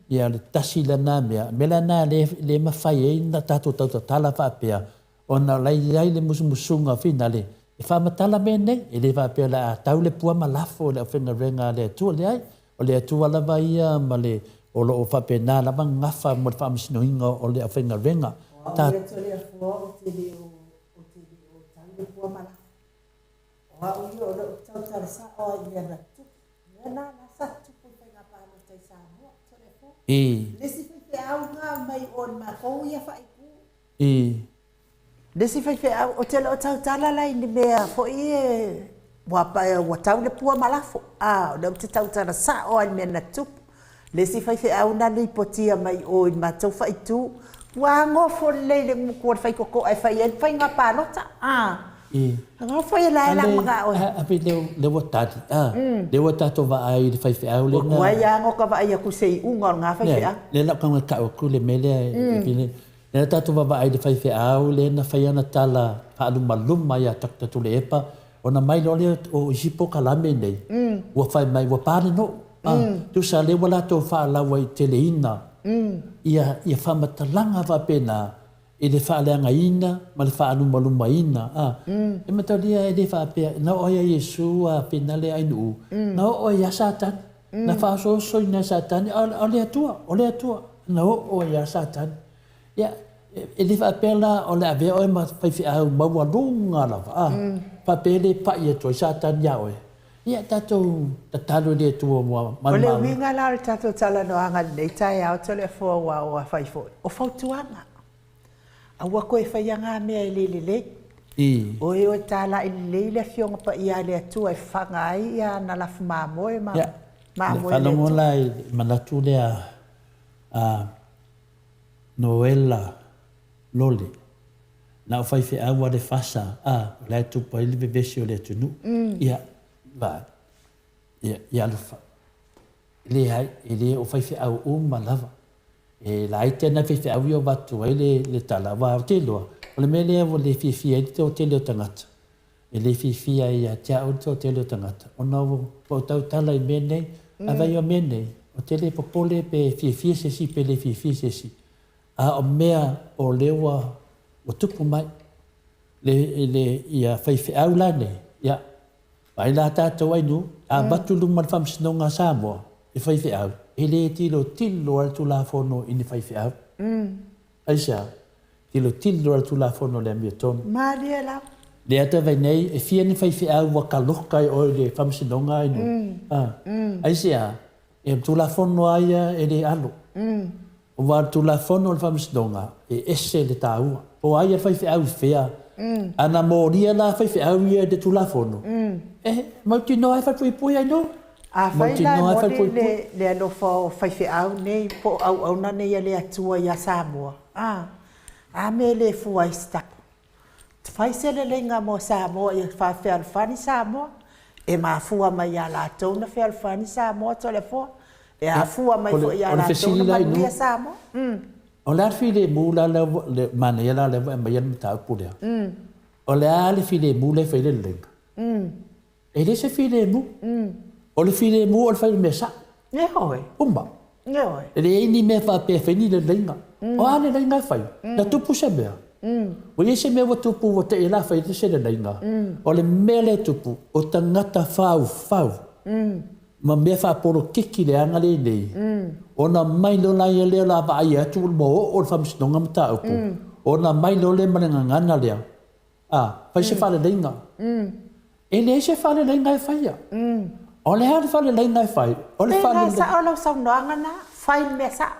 ia, o le tasi lena mea, mea la lena lea e mafai ai ona tatou tautatala faapea, Ona o la e i ai le musumusuga finale e faamatala mea nei, e le faapea o le a tau le pua ma lafo i le aufaigaluega a le Atua, leai, o le Atua lava ia ma le o lo o faapena lava gafa mo le faamasinoina o le aufaigaluega. O au ia Toleafoa ou te le o ou te le o tau le pua ma lafo. O au ia o lou tautala sao lava i mea na tutupu. Mea na la sa tutupu i faiga palota i Samoa, Toleafoa. Le isi faifeau na mai o i matou ia faaitu. I. Le isi faifeau, ou te le o tautala la i ni mea foi e ua ua tau le pua ma lafo, a, o lea ou te tautala sao lava i le mea na tupu. Le isi faifeau na lipotia mai o i le matou faaitu, ua gofo lelei i le gutu o le faitotoa e fai ai le faiga palota, a. I. Gofo ia la e la manao e. A pei lea ua tali, a, lea ua tatou vaai i le faifeau lea na. Ua tuai lava ona ta vaai atu i se iuga o lena faifeau. Lea la ou te tau atu le mea lea e Lea tatou vaavaai i le faifeau lea na fai ana tala faalumaluma ia Doctor Tuilaepa, ona mai loa lea o isi polokalame nei, ua fai mai ua pa le nuu. Tusa lea ua latou faalauaiteleina ia faamatalaga faapena i le faaleagaina ma le faalumalumaina. E mataulia e le faapea, na oo ai a Iesu a finale Ainuu, na oo ai ia Satani, na faaosoosoina e Satani, a o le Atua, o le Atua, na oo ai ia Satani. Ia, e le faapea la o le avea oe ma faifeau maualuga lava, a, faapea e le pai atu ai Satani iā oe. Ia, tatou tatalo i le Atua ua O le uiga la o le tatou talanoaga i lenei taeao Toleafoa aua ua fai foi, o fautuaga. Aua toe faia na mea e le lelei. O e o e talai lelei le Afioga Paia a le Atua e fafaga ai ana lafu mamoe ma mamoe a le Atua. Faalogo la i le manatu lea a Noela Lole, na o faifeau a le fasa, a, o la e tupu ai le vevesi o le atunuu. Ia, vaai, ia, ia alofa. Leai, e le o faifeau uma lava. E laiti lava nai faifeau ia o avatu ai le, le tala, aua ou te iloa, o le mea lea ua le fiafia ai le toatele o tagata, E le fiafia ai ia te au le toatele o tagata, ona ua ou tautala i mea nei, ae vaai o mea nei, ou te le popole pe fiafia se isi pe le fiafia se isi, a o mea o lea ua ua tupu mai le le ia faifeau la nei, ia vaai la tatou Ainuu, a avatu i luma o le Faamasinoga a Samoa i faifeau, e le tilotilo lava le Tulafono i ni faifeau. Aisea? Tilotilo a le Tulafono o le Amiotonu. Malie lava. Lea te vaai nei, e fia ni faifeau ua kaloka e oe i le Faamasinoga ai nuu? A. Aisea? E o le Tulafono lava ia e le alo. Aua o le Tulafono o le Faamasinoga, e ese le taua. Po o ai le faifeau i fea, a na molia la faifeau ia i le Tulafono, e mautinoa e falepuipui ai nuu. Afai la e Mautinoa e moni falepuipui. le, le alofa o faifeau nei po o auauna nei a le Atua ia Samoa, a, a mea e le fua ai se tapu? Fai se leleiga mo Samoa ia faafealofani Samoa. E mafua mai ia latou na fealofani Samoa Toleafoa. E afua mai foi ia O le latou fesili na la i manuia nuu, Samoa. o le a le filemu la lea ua, le manaia la lea ua e aumaia le mataupu lea. O le a le filemu lea e fai ai le leleiga? E le se filemu. O le filemu o le fai o le mea sao. Ioe. Uma. Ioe. E leai ni mea faapea e fai ni leleiga. O a leleiga e fai? Na tupu se mea? Ua i ai se mea ua tupu ua te i la fai ai se leleiga? O le mea lea e tupu, o tagata faufau ma mea faapolokiki leaga lenei, ona mai loa laia lea o le a vaai atu ua oo i le faamasinoga mataupu, ona mai loa lea ma le gagana lea, a, fai se faaleleiga. E leai se faaleleiga e faia. O le a le faaleleiga e fai? O le Pei la e faaleleiga. sao lau saunoaga na, fai le mea sao.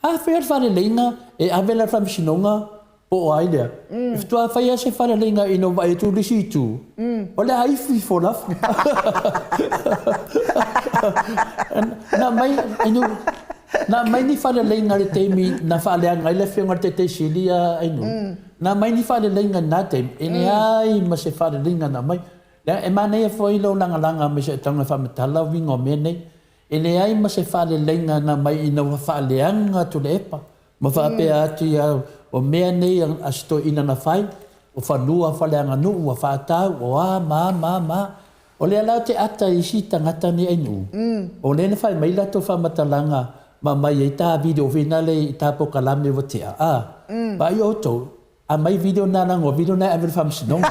A fai le faaleleiga, e ave la i le faamasinoga po o ai lea. E faatoa fai lava se faaleleiga ina ua vaai atu le isi itu, o le a ifo ifo lava. Na aumai, Ainuu, na aumai ni faaleleiga i le taimi na faaleaga ai le afioga i le Taitai Sili a Ainuu. Na aumai ni faaleleiga i lena taimi, e leai ma se faaleleiga na aumai. Leaga e manaia foi lou lagalaga mai si au taga e faamatala uiga o mea nei. E leai ma se faaleleiga na aumai ina ua faaleaga Tuilaepa ma faapea atu ia o mea nei a si toeaina na fai, o fanua faaleaganuu ua faatau, o a ma a ma a ma a. O lea la ou te ata i isi tagata nei ainuu, o lea na fai mai latou faamatalaga ma aumai ai ta video foi nale i ta polokalame ua tea, a, vaai outou, aumai video na leaga o video na e ave i le faamasinoga.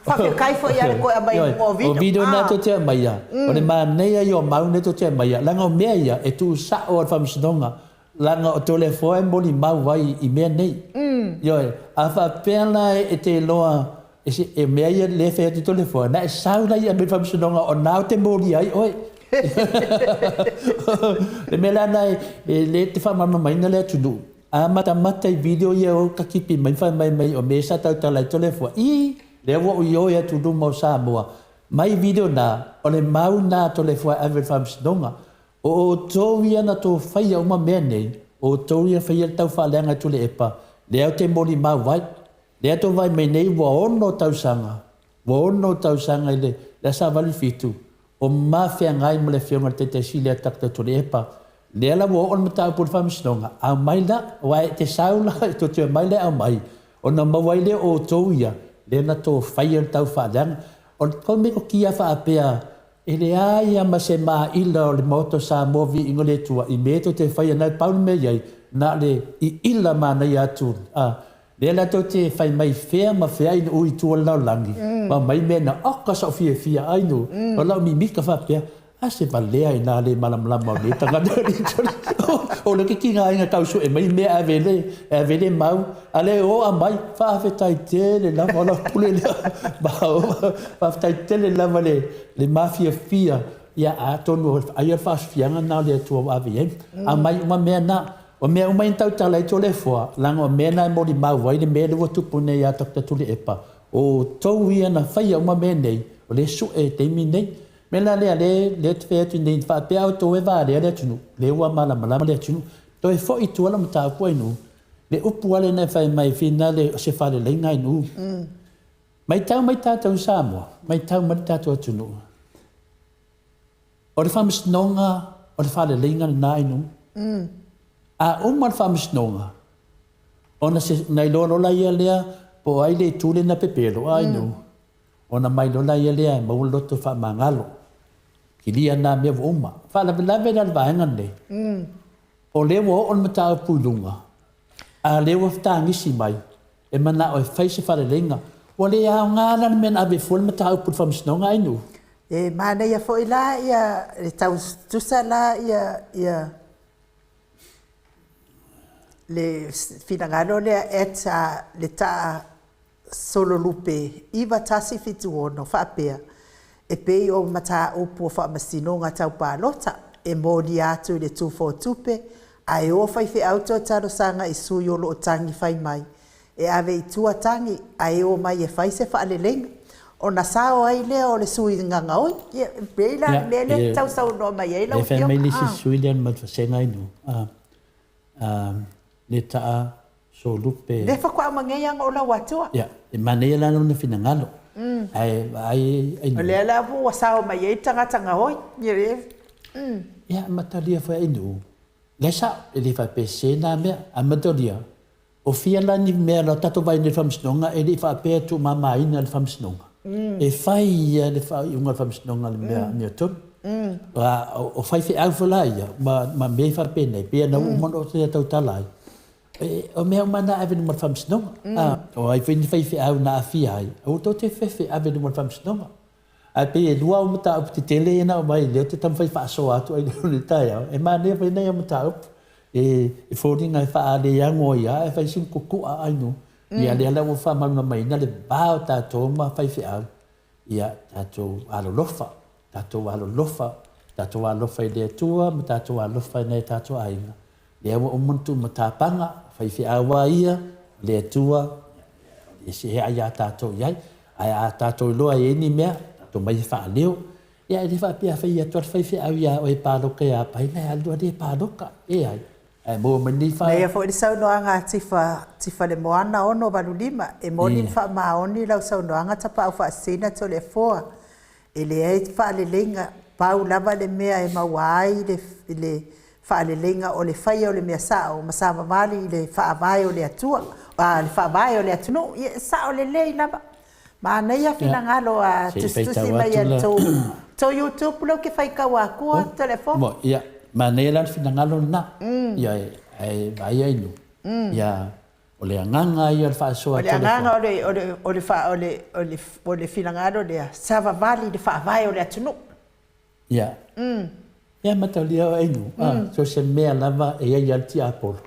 Faafetai foi ia le toe aumai i luga o video. O video na tou te aumaia, o le manaia ia o mau nei tou te aumaia, leaga o mea ia e tuusao lava i le faamasinoga. Leaga o Toleafoa e molimau ai i mea nei. Ioe, a faapea la e te iloa e se, e mea ia lea e fai atu Toleafoa, na e sau la ia mai le faamasinoga o na ou te molia ai oe. Le mea la na e le te faamalamalamaina le atunuu. A matamata i video ia o takipi mai ma fai mai mai o mea sa tautala ai Toleafoa, ii, lea ua ou ioe atu i luma o Samoa, mai video na, o le mau na a Toleafoa e ave i le faamasinoga. O outou ia na tou faia uma mea nei, o outou ia faia le taufaaleaga i Tuleepa, lea ou te molimau ai. Lea tou vaai mai nei ua ono tausaga, ua ono tausaga i le le asa 87, o ma feagai ma le Afioga i le Taitai Sili a Doctor Tuleepa. Lea la ua oo le mataupu i le Faamasinoga, aumai la, aua e te sau la, e tou te omai la e aumai, ona maua ai lea o outou ia, lea na tou faia le taufaaleaga. O le tou metotia faapea, E leai a ma se maila o le Maota o Samoa viiga o le Atua i mea tou te faia na pau le mea i ai na le iila manaia atu a lea la tou te fai mai fea ma fea i ui tua le lalolagi ma aumai mea na oka sa ou fiafia ai no o lau mimika faapea a se valea i na le malamalama o nei tagata o le kikina aiga tau sue mai mea ave le ave le mau a le o aumai faafetai tele lava o lau pule lea faafetai tele lava le Le mafiafia, ia atonu ai o le faasofiaga na o le Atua ua ave i ai. Aumai uma mea na. O mea uma ia na tautala ai Toleafoa, leaga o mea na e molimau ai le mea lea ua tupu nei ia Doctor Tuilaepa, o outou ia na faia uma mea nei, o lea e sue i le taimi nei. O le mea la lea, lea ou te fai atu nei, faapea outou e valea le atunuu, lea ua malamalama le atunuu. Toe foi i tua lau mataupu Ainuu, le upu lava lena e fai mai, finale o se faleleiga Ainuu. Matau mai tatou i Samoa, matau mai le tatou atunuu, o le faamasinoga o le faaleleiga lena i nuu. A uma le faamasinoga, ona se, na iloa loa laia lea po o ai le itu lea na pepelo a i nuu, ona mai loa laia lea e maua le loto faamagalo. Kilia na mea ua uma. Faalavelave la le vaega lenei, o lea ua oo le mataupu i luga, a lea ua tagisi mai, E manao e fai se faleleiga. Ua le aoga la le mea na ave fua le mataupu i le faamasinoga ai nuu. E manaia foi la ia le tau tusa la ia ia le finagalo lea at le taa sololupe 9176 faapea, E pei o mataupu o faamasinoga tau palota, e molia atu i le tufa o tupe, ae o faifeau toe talosaga i sui o lo o tagi fai mai, e ave i tua tagi, ae o mai e fai se faaleleiga. Ona sao ai lea o le sui gagaoi. Ia, e pei la le mea lea e tau saunoa mai ai lau Afioga. E fai mai le isi sui lea ma vasega ai nu. Le taa solupe. Le faatoa uma nei ona ou lau atua. Ia, e manaia la lona finagalo. Ae vaai ai. O lea la ua sao mai ai tagata gaoi. Ia, matalia foi ai nu. Le sa, e le faapea se nā mea. A matalia, o fia la ni mea la tatou vai nei faamasinoga e le i faapea tuumamaina le faamasinoga. E fai ia le faaiuga o le faamasinoga le mea amiotonu. O faifeau foi la ia ma mea faapenei pei ona uma ona ou tautala ai. O mea uma na ave i luma o le faamasinoga. O ai foi ni faifeau na aafia ai, aua tou te fefe ave i luma o le faamasinoga. Ae pei e lua au mataupu tetele ia na aumai lea ou te taumafai faasoa atu ai i le taeao, e manaia foi nai au mataupu. E foliga e faaleago ai lava ae fai sina kukua ainu. Ia lea la ua faamalamalamaina le va o tatou ma faifeau, ia tatou alolofa, tatou alolofa, tatou alofa i le Atua ma tatou alofa i nai o tatou aiga. Lea ua uma ona tuumatapaga, faifeau lava ia, o le Atua, e se ai a tatou i ai. Ae a tatou iloa e i ai ni mea, tatou omai e faaleo. Ia e le faapea a fai atu lava le faifeau ia oe e paloka ia Paina e alu lava e paloka. E ai. Ae maua mai nei fa... Manaia foi le saunoaga a Tifa, Tifa le Moana 685, e moni ma faamaoni lau saunoaga Tapaau Faasisina Toleafoa. E leai faaleleiga, pau lava le mea e maua ai le faaleleiga o le faia o le mea sao ma savavali i le faavae o le Atua, le faavae o le atunuu. Ia, e sao lelei lava. Manaia finagalo a tusitusi mai a tou YouTube lea ou te faitau atua Toleafoa. Ia, manaia la le finagalo lena. Ia, e vaai ai nu. Ia, o le agaga ia o le faasoa. O le agaga o le finagalo lea, savavali i le faavae o le atunuu. Ia. Ia mataulia o ainu. So se mea lava e iai lava le tiapolo.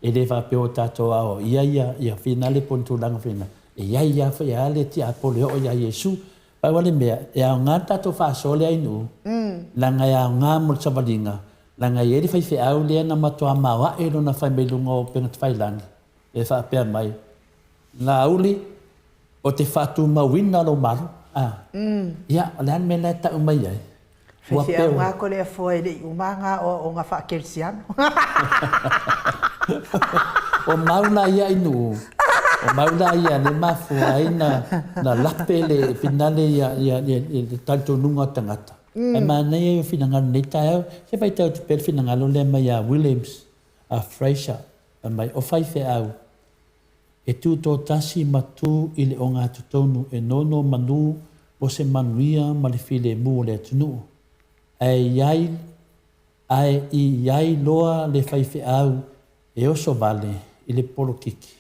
E le faapea o tatou aoaia ia finale po o ni tulaga faapena. E iai lava foi lava le tiapolo e oo ia Iesu. Pau lava le mea, e aoga le tatou faasoa lea ainu, leaga e aoga mo le savaliga, leaga e iai le faifeau lea na matua maoae lona fai mai luga o upega tafailagi, e faapea mai, Laauli, ou te faatumauina lou malo. Ia, o le a le mea la e tau mai ai? Ua peu. Faifeau Toleafoa e le i uma ana aoaoga faakerisiano. O mau la ia i Nuu, o mau la ia le mafua ai na lape le finale ia le talitonuga o tagata. Ae manaia ia o finagalo i lenei taeao, se faitau atu pea le finagalo lea mai ia Williams a Fraser, fai mai, o faifeau, e tutoatasi ma tu i le ogatotonu e nono manu mo se manuia ma le filemu o le atunuu. Ae i ai, ae i ai loa le faifeau e oso vale i le polokiki,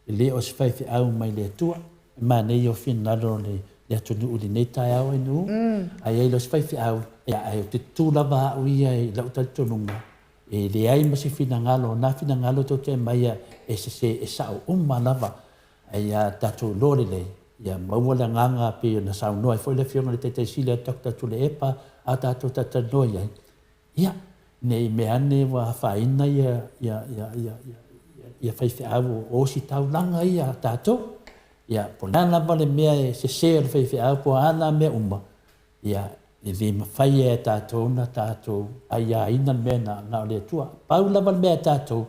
e le o se faifeau mai le Atua. E manaia ia o finagalo o le atunuu i lenei taeao ainu, ae i ai loa se faifeau, ae ou te tu lava au ia i lau talitonuga, e leai ma se finagalo, o na finagalo tou te aumaia e sese, e sao uma lava. Ae ia tatou iloa lelei, ia maua le agaga pei ona saunoa ai foi le Afioga i le Taitai Sili a Doctor Tuilaepa a tatou talatalanoa i ai, ia, ne i mea ane ua afaina ia faifeau o ositaulaga ia a tatou. Ia, po o le a lava le mea e sese o le faifeau po o a na mea uma, ia, e le mafai e tatou ona tatou aiaina le mea na o le Atua. Pau lava le mea a tatou,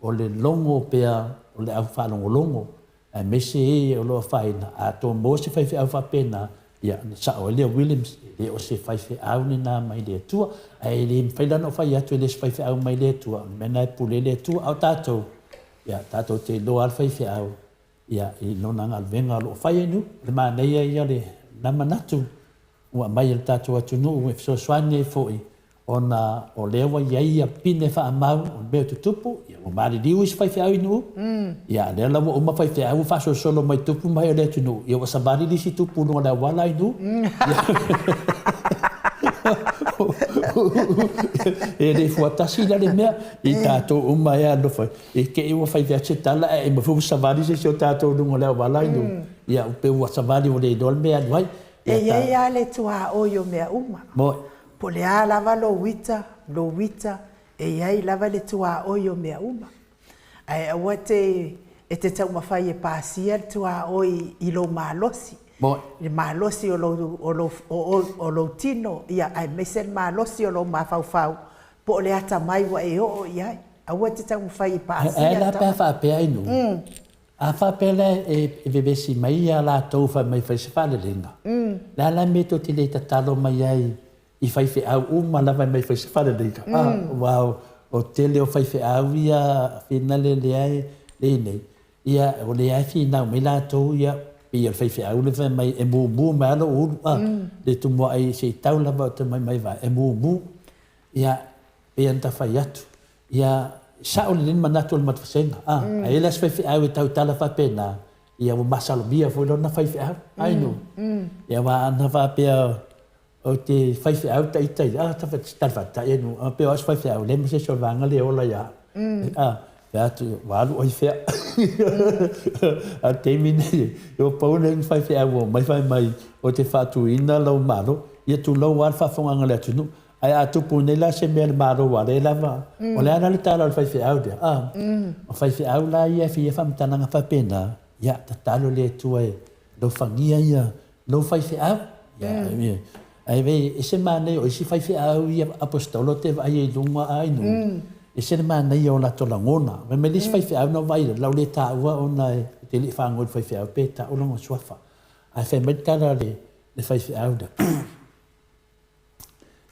o le logo pea o le au faalogologo, aemaise e o lo o afaina, a outou maua se faifeau faapena, ia, ona sao ai lea o Williams, e le o se faifeau lena mai le Atua. Ae le mafai la ona ou fai atu e le o se faifeau mai le Atua, o le mea lena e pule ai le Atua. A o tatou, ia, tatou te iloa lava le faifeau, ia, i lona galuega o lo o fai ai nuu. O le manaia ia o lena manatu ua aumai e le tatou atunuu e fesoasoani ai foi ona o lea ua i ai ia pine faamau o le mea tutupu, ia ua maliliu isi faifeau i nuu, ia lea la ua uma faifeau ua faasolosolo mai tupu mai o le atunuu, ia ua savali le isi tupu i luga o le auala i nuu. E le fuatasi la le mea i tatou uma e alofa e te i ua fai atu se tala ae ma foi ua savali se isi o tatou i luga o le auala i nuu, ia pe ua savali ua le iloa le mea e alu ai. E i ai lava le tuaoi o mea uma. Po o le a lava lou ita, lou ita, e i ai lava le tuaoi o mea uma. Ae aua te, e te taumafai e pasia le tuaoi i lou malosi. I le malosi o lou, o lou, o, o lou tino, ia, aemaise le malosi o lou mafaufau, po o le atamai ua e oo i ai. Aua e te taumafai e paasia. Ae la pe a faapea ai nuu? A faapea la e vevesi mai ia latou fai mai fai se faaleleiga, le a la le mea tou te le tatalo mai ai i faifeau uma lava e mai fai se faaleleiga? Aua o tele o faifeau ia finale lea e i nei, ia o lea e finau mai latou ia, pei o le faifeau lea fai mai e mumu mai lava lou ulu, le tumuai se i tau lava o te mai mai vae, e mumu. Ia, pei ona ta fai atu, ia, sao lelei le manatu o le matou vasega, a, a i ai la se faifeau e tautala faapena, ia ua masalomia foi lona faifeau, ai no. Ia aua ana faapea ou te faifeau ta ita ia, a, ta tali faataitai ai no, a pei o au se faifeau, leai ma se isi o le vaega lea e ola ia au. A, fai atu, ua alu oe i fea? A o le taimi nei, ua pau nei ni faifeau ua omai fai mai ou te faatuina lou Malo, ia tulou lava le faafofogaaga a le atunuu. Ae a tupu nei la se mea i le Malo aua lea lava, o le a la le tala o le faifeau lea? A, o faifeau la ia e fia faamatalaga faapena, ia tatalo le Atua e alofagia ia lou faifeau. Ia, ae vei, ese manaia o isi faifeau ia aposetolo te vaai ai i luga a i nuu, ese le manaia o latou lagona. Fai mai le isi faifeau na ou vaai i ai, o lau le taua ona ou te le i fagoa i le faifeau pe tau lona suafa. Ae fai mai le tala a le faifeau lea,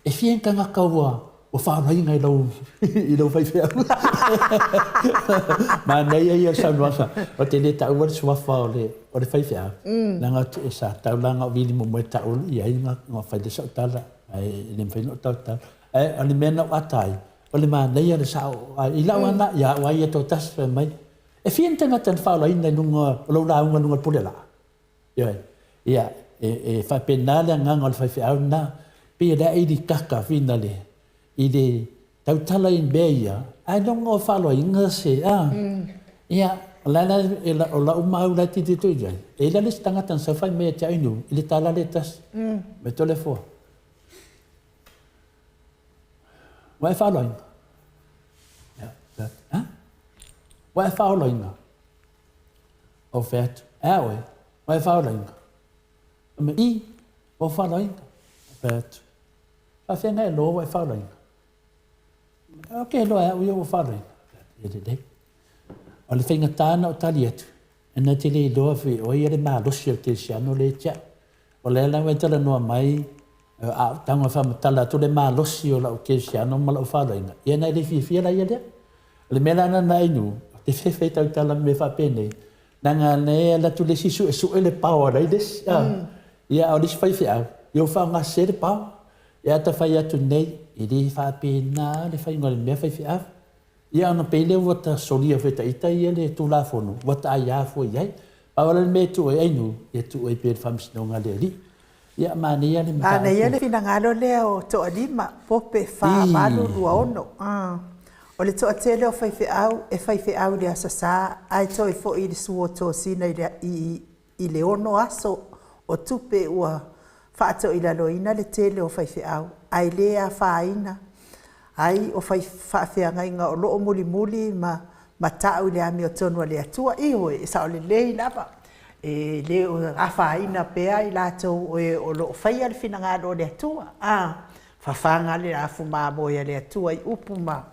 E fia ni tagata ua ua faalaina i lau i lau faifeau. Manaia ia saunoaga, ou te le taua le suafa o le o le faifeau, leaga e sa tau la ona ou vili muamua e tau i ai ona fai lea o sau tala, ae le mafai ona ou tautala. Ae o le mea na ou ata ai, o le manaia o le sao i lau lava na, ia au lava ia toatasi fai mai, e fia ni tagata na faaolaina i luga o lau lauga i luga o le pule laa? Ioe. Ia, e, e faapena le agaga o le faifeau lena, pei o le ailikaka finale i le tautala i mea ia, ae logo o faaaloaina se, a. Ia, o le a la, o lau mau la e tilotilo i ai, e i ai la le isi tagata na sau fai mai ia te au i nuu, i le tala lea e tasi, mai Toleafoa. Ua e faaaloaina? Ia, ha? Ua e faaoloina? Ou fai atu, e a oe, ua e faaolaina? Fai mai, i, ua ou faaolaina. Ou fai atu, faafefea na e iloa ua e faaolaina? Ou te iloa e au ia ua faaolaina. E lelei. O le faigata ona ou tali atu, ona e te le iloa foi o ai le malosi o le kerisiano lea ia te au. O lea la ua e talanoa mai, a ou tago e faamatala atu le malosi o lau kerisiano ma lau faaolaina, ia na e le fiafia la ia lea. O le mea la lena Ainu, ou te fefe e tautala ma mea faapenei, leaga na e alu atu le isi suesue le pao a le isi, a, ia a o le isi faifeau, ia ua faaaoga sese le pao. Ia a ta fai atu nei, e le faapena le faiga o le mea faifeau. Ia ona pei lea ua ta solia foi e ita ia le Tulafono, ua ta aia fua i ai. Pau lava le mea e tuu ai Ainu, ia tuu ai pea i le Faamasinoga a le Alii. Ia, manaia le mataupu. Manaia le finagalo lea o Toalima, Pope 4826. O le toatele o faifeau e faifeau i le Aso Sa ae toe foi i le suo tosina i le, i, i le ono aso o tupe ua faatoilaloina le tele o faifeau ae le afaina ai o fai faafeagaiga o lo o mulimuli ma matau i le amiotonu a le Atua. Ioe, e sao lelei lava, e le o afaina pea i latou o e o lo o faia le finagalo o le Atua. A, fafaga le afu mamoe a le Atua i upu ma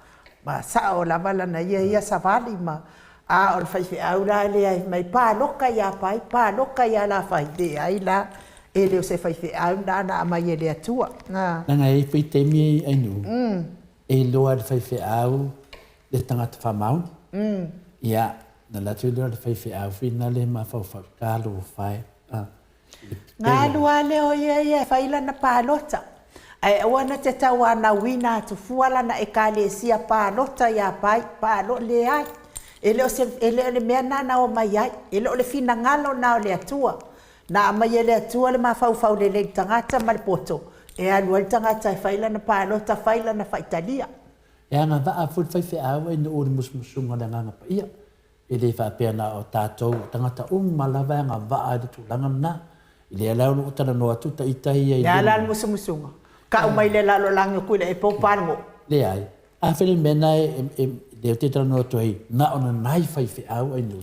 ma sao lava lana ia ia savali ma a o le faifeau la lea e mai paloka ia Pai, paloka ia Lafai, leai la, e le o se faifeau lena na aumai e le Atua. Leaga e i ai foi taimi Ainuu, e iloa e le faifeau le tagata faamaoni. Ia, na alu atu lea o le faifeau finale e mafaufau, talofa e. Na alu lava lea o ia ia e fai lana palota, ae aua na te tauanauina atu fua lana Ekalesia palota ia Pai, palo, leai, e le o se, e le o le mea lena na omai ai, e le o le finagalo lena o le Atua. Na aumai e le Atua le mafaufau lelei i le tagata ma le poto e alu ai le tagata e fai lana palota, fai lana faitalia. E agavaa foi le faifeau e nuu i le musumusuga o le Agaga Paia. E le faapea na o tatou tagata uma lava e agavaa i le tulaga lena. I lea la o lo o talanoa atu ta ita ia i Le a la le musumusuga? Kau mai le lalolagi o kuila e pou palgo. Leai. A fai le mea na e lea ou te talanoa atu ai, na ona nai faifeau ai nuu.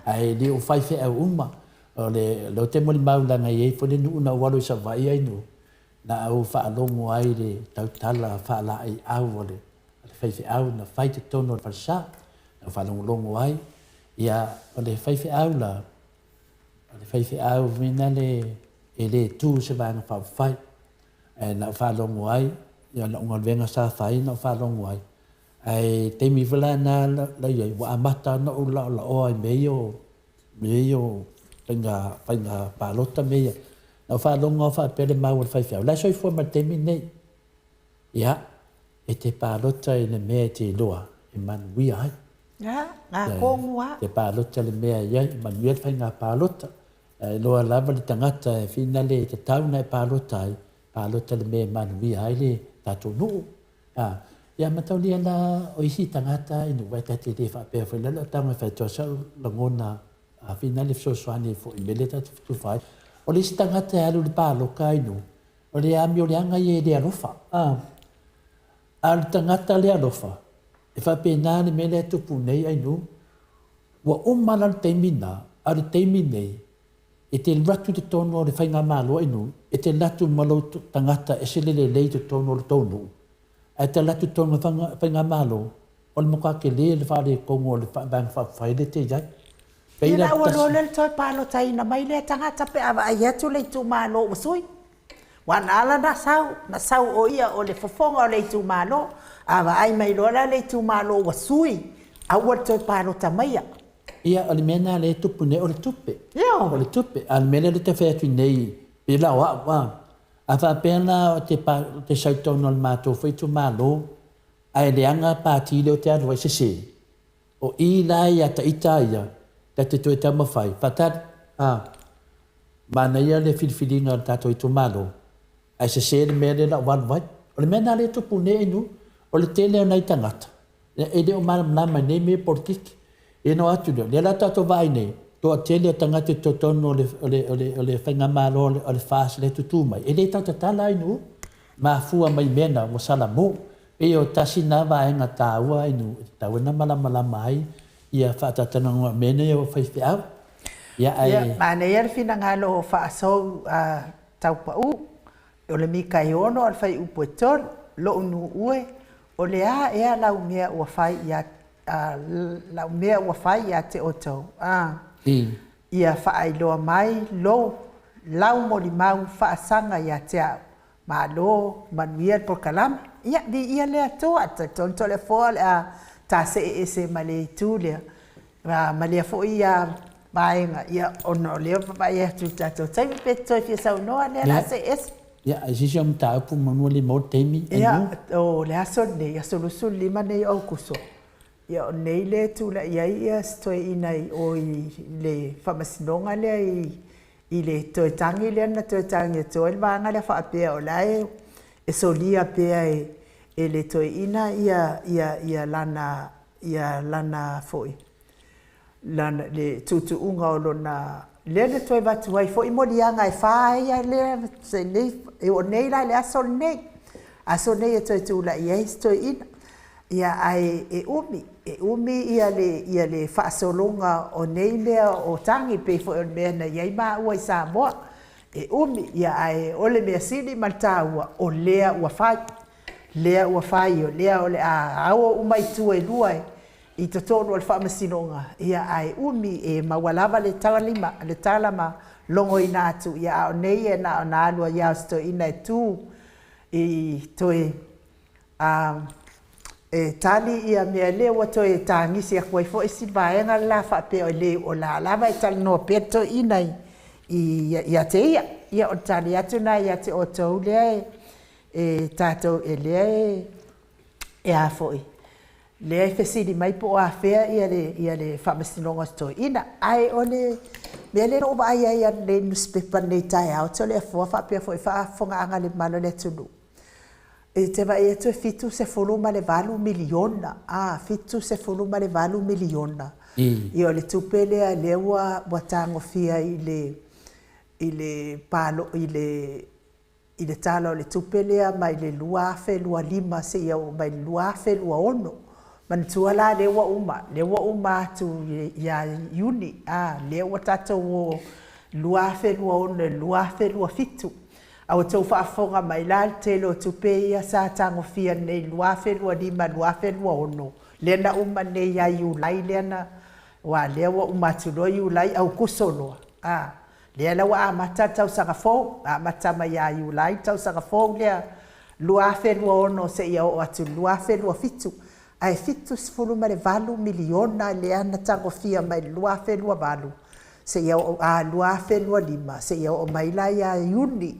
Ae le o faifeau uma. O le lea ou te molimau leaga e i ai foi le nuu na ou alu i Savaii ai nuu, na ou faalogo ai i le tautala faalaeiau a le faifeau na fai i totonu o le falesa. Na ou faalogologo ai, ia o le faifeau la, o le faifeau foi lale e le tu i se Vaega Faaupufai. Ae na ou faalogo ai, ia o lau galuega sa fai na ou faalogo ai, ae i le taimi foi la lena na i ai, ua amata ona ou laolaoa i mea ia o mea ia o faiga, faiga palota mea ia. Na ou faalogo lava o faapea le mau a le faifeau, o la e soifua mai i le taimi lenei. Ia, e te palota i le mea e te iloa e manuia ai. Ia, na tonu lava. E te palota i le mea e i ai, e manuia le faiga palota. E iloa lava le tagata e finale e tatau ona e palota ai, palota i le mea e manuia ai le tatou nuu. A, ia mataulia la o isi tagata i nuu, aua ta te le faapea foi la lau tago e fai atu sau lagona a finale fesoasoani foi i mea lea ta te tufa ai. O le isi tagata e alu i le paloka i nuu, o le amioleaga ia e le alofa. A, a o le tagata le alofa, e faapena le mea lea e tupu nei Ainuu, ua uma la le taimi lena, a o le taimi nei, e te alu atu i totonu o le faigamalo Ainuu, e te alu atu ma lou tagata e ese le lelei i totonu o le tou nuu, ae te alu atu i totonu o le faigamalo, o le matua tele le faaletonu o le Vaega Faaupufai lea e te i ai. Pei Ia la ua loa lea le toe palotaina mai lea tagata pe a vaai atu le itumalo ua sui. Aua na ala ona sau, na sau o ia o le fofoga o le itumalo. A vaai mai loa la le itumalo ua sui, aua le toe palota maia. Ia, o le mea lena lea e tupu nei, o le tupe. Ioe. O le tupe. A o le mea lea ou te fai atu nei, pei la o au, a, a faapea la ou te sau i totonu o le matou foi itumalo, ae leaga pati lea ou te alu ai, sese. O i la ia ita ia, ta te toe taumafai, faatali, a, manaia le filifiliga o le tatou itumalo, ae sese le mea lea na ou alu ai. O le mea lena lea e tupu nei Ainuu, o le tele o nai tagata, e le o malamalama i nei mea o polokiki. Ia ona o atu lea, o lea la tatou vaai nei, toatele o tagata i totonu o le, o le, o le, o le faigamalo o le FAST lea e tutū mai, e le tautatala Ainuu, mafua mai i mea na, ua salamo. Pei o tasi lena vaega taua Ainuu e tatau ona malamalama ai ia faatatalanoa mea nei o faifeau. Ia, ae... Ia, manaia le finagalo o faasou a Taupau, o le mikaiono a le faiupu e tolu, lou nuu e, o le a ea lau mea ua fai ia, a, lau mea ua fai ia te outou, a, ia faailoa mai lou, lau molimau faasaga ia te au. Malo, manuia le polokalame. Ia, viia le Atua, talitonu Toleafoa o le a ta see ese ma le itu lea, ma lea foi vaega, ia, ona o lea ua vaai atu i le tatou taimi, pe te toe fia saunoa lea o le a see ese. Ia, ai se isi o mataupu manu le maua le taimi. Ia, o le aso lenei, aso 25 nei o Aokuso, ia o nei lea e tulai ai ia si toeaina i o i le faamasinoga lea i le toe tagi lea na toe tagi atu ai le vaega lea faapea o la e solia pea e le toeaina ia ia ia lana ia lana foi lana le tuutuuga o lona lea na toe avatu ai foi moliaga e fa ai lea nei e oo nei la i le aso lenei aso nei e toe tulai ai si toeaina. Ia ae e umi, e umi ia le ia le faasologa o nei mea o tagi pei foi o le mea na i ai maua i Samoa. E umi, ia ae o le mea sili ma le taua, o lea ua fai. Lea ua fai, o lea o le a ao uma itu e lua i totonu o le faamasinoga, ia ae umi e maua lava le talima, le tala ma logoina atu, ia a o nei e na ona alu ai lava o si toeaina e tu i toe A e tali ia mea lea ua toe tagisi atu ai foi si vaega le la faapea o le o la lava e talanoa pea le toeaina ia te ia. Ia o le tali atu lena ia te outou lea e tatou e lea e a foi lea e fesili mai po o afea ia le ia le faamasinoga o si toeaina. Ae o le mea lea na ou vaai ai ananei i le nusipepa i lenei taeao Toleafoa faapea foi faafofogaaga a le mamalu o le atunuu, E te vaai atu e $78 miliona, a, $78 miliona. Ia o le tupe lea lea ua ua tagofia i le i le palo i le i le Tala o le Tupe lea mai le 2025 seia oo mai le 2026. Manatua la lea ua uma, lea ua uma atu ia Iuni, a, lea ua tatou o 2026 i le 2027. A ua tou faafofoga mai la i le tele o tupe ia sa tagofia nei i le 2025, 2026, lea na uma nei ia Iulai lea na, aua lea ua uma atu loa Iulai, Aokuso loa, a, lea la ua amata le tausaga fou, amata mai ia Iulai le tausaga fou lea 2026 seia oo atu i le 2027, ae $78 miliona lea na tagofia mai le 2028 seia oo, a, 2025 seia oo mai la ia Iuni,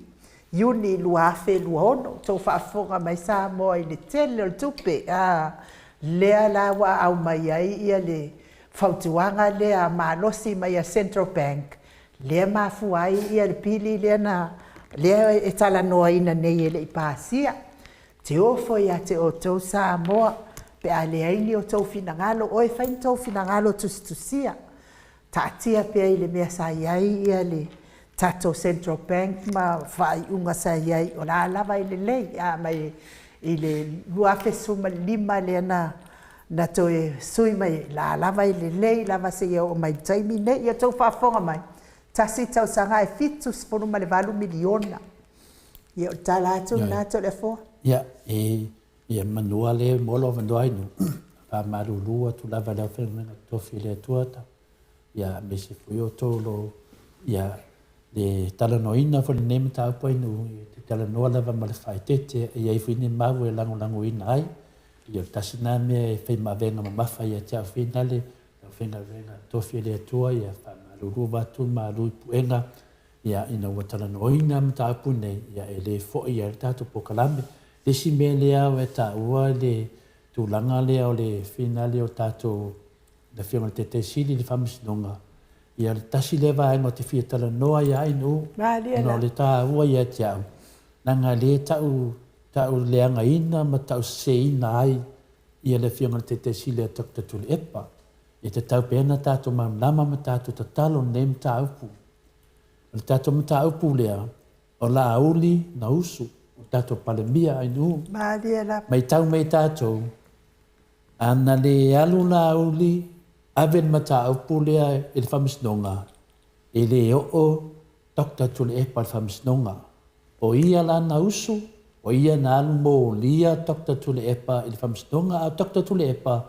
Iuni 2026. Tou faafofoga mai Samoa i le tele o le tupe, a, lea la ua aumai ai ia le fautuaga lea malosi mai a Central Bank, lea e mafua ai ia le pili lea na lea e talanoaina nei e le i pasia. Te ofo ia te outou Samoa pe a leai ni o outou finagalo, o e fai ni tou finagalo tusitusia, taatia pea i le mea sa i ai ia le tatou Central Bank ma faaiuga sa i ai, o la lava e lelei, a mai i le 2015 lea na na toe sui mai la lava e lelei lava seia oo mai i le taimi nei. Ia outou faafofoga mai, tasi le tausaga ae $78 miliona. Ia o le tala atu lena Toleafoa. Ia, e ia manua le mo lou avanoa ai nuu, faamalulu atu lava i le aufaigaluega totofi a le Atua ia aemaise foi outou o lo o ia le talanoaina foi o lenei mataupu ai nuu, e te talanoa lava ma le faaeteete, e i ai foi ni mau e lagolagoina ai. Ia o le tasi lena mea e fai ma avega mamafa ia te au foi lena le aufaigaluega totofi a le Atua, ia faamalulu avatu malu i puega, ia ina ua talanoaina mataupu nei, ia e le foi ai le tatou polokalame. Le isi mea lea ua e taua le tulaga lea o le finale o tatou le Afioga i le Taitai Sili i le Faamasinoga, ia le tasi lea vaega ou te fia talanoa ai lava i nuu, ona o le taua ia te au, leaga lea e tau, tau leagaina ma tau seseina ai ia le Afioga i le Taitai Sili a Doctor Tuilaepa. E tatau pea ona tatou malamalama ma tatou tatalo i lenei mataupu. O le tatou mataupu lea, o Laauli na usu, o le tatou Palemia Ainuu. Malie lava. Matau mai tatou, A na le alu Laauli ave le mataupu lea i le Faamasinoga, e le oo Doctor Tuilaepa i le Faamasinoga. O ia la na usu, o ia na alu molia Doctor Tuilaepa i le Faamasinoga, a o Doctor Tuilaepa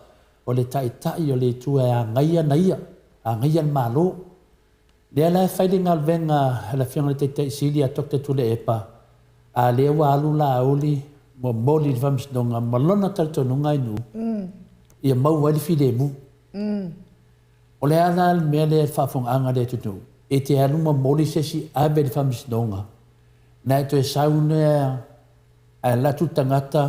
o le taitai o le itu e agaia na ia, agaia le Malo. Lea la e fai le galuega a le Afioga i le Taitai Sili a Doctor Tuilaepa, a lea ua alu Laauli momoli i le Faamasinoga ma lona talitonuga i nuu, ia maua ai le filemu. O le a la le mea lea i le faafofogaaga a le atunuu? E te alu momoli se isi ave i le Faamasinoga, na e toe sau lea ae alu atu le tagata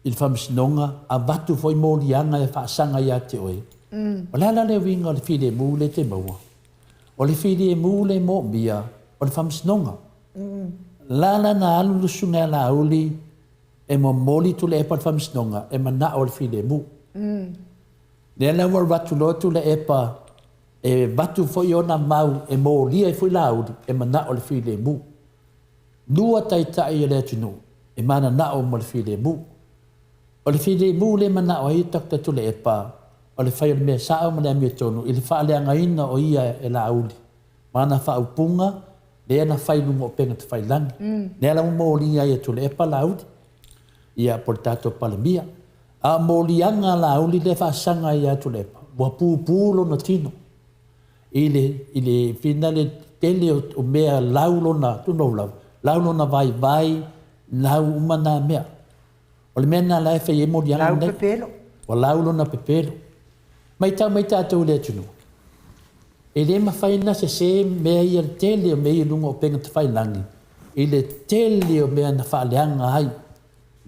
i le Faamasinoga avatu foi moliaga e faasaga ia te oe. O le a la le uiga o le filemu lea e te maua? O le filemu le moomia o le Faamasinoga. La la na alu le susuga ia Laauli e momoli Tuilaepa i le Faamasinoga e manao i le filemu. Lea la ua alu atu loa Tuilaepa e avatu foi ona mau e molia ai foi Laauli e manao i le filemu. Lua taitai o le atunuu e mananao mo le filemu. O le filemu lea e manao ai Doctor Tuilaepa, o le fai o le mea sao ma le amiotonu i le faaleagaina o ia e Laauli ma ana faaupuga lea na fai i luga o upega tafailagi. Lea la ua molia ai e Tuilaepa Laauli, ia po o le tatou Palemia. A o moliaga a Laauli lea e faasaga ai ia Tuilaepa, ua pupu lona tino. I le, i le finale tele o mea lau lona, tulou lava, lau lona vaivai, lau uma na mea. O le mea lena la e fai ai moliaga Lau pepelo. Ua lau lona pepelo. Maitau mai tatou i le atunuu, e le mafai ona sese mea ia, le tele o mea ia i luga o upega tafailagi, i le tele o mea na faaleaga ai.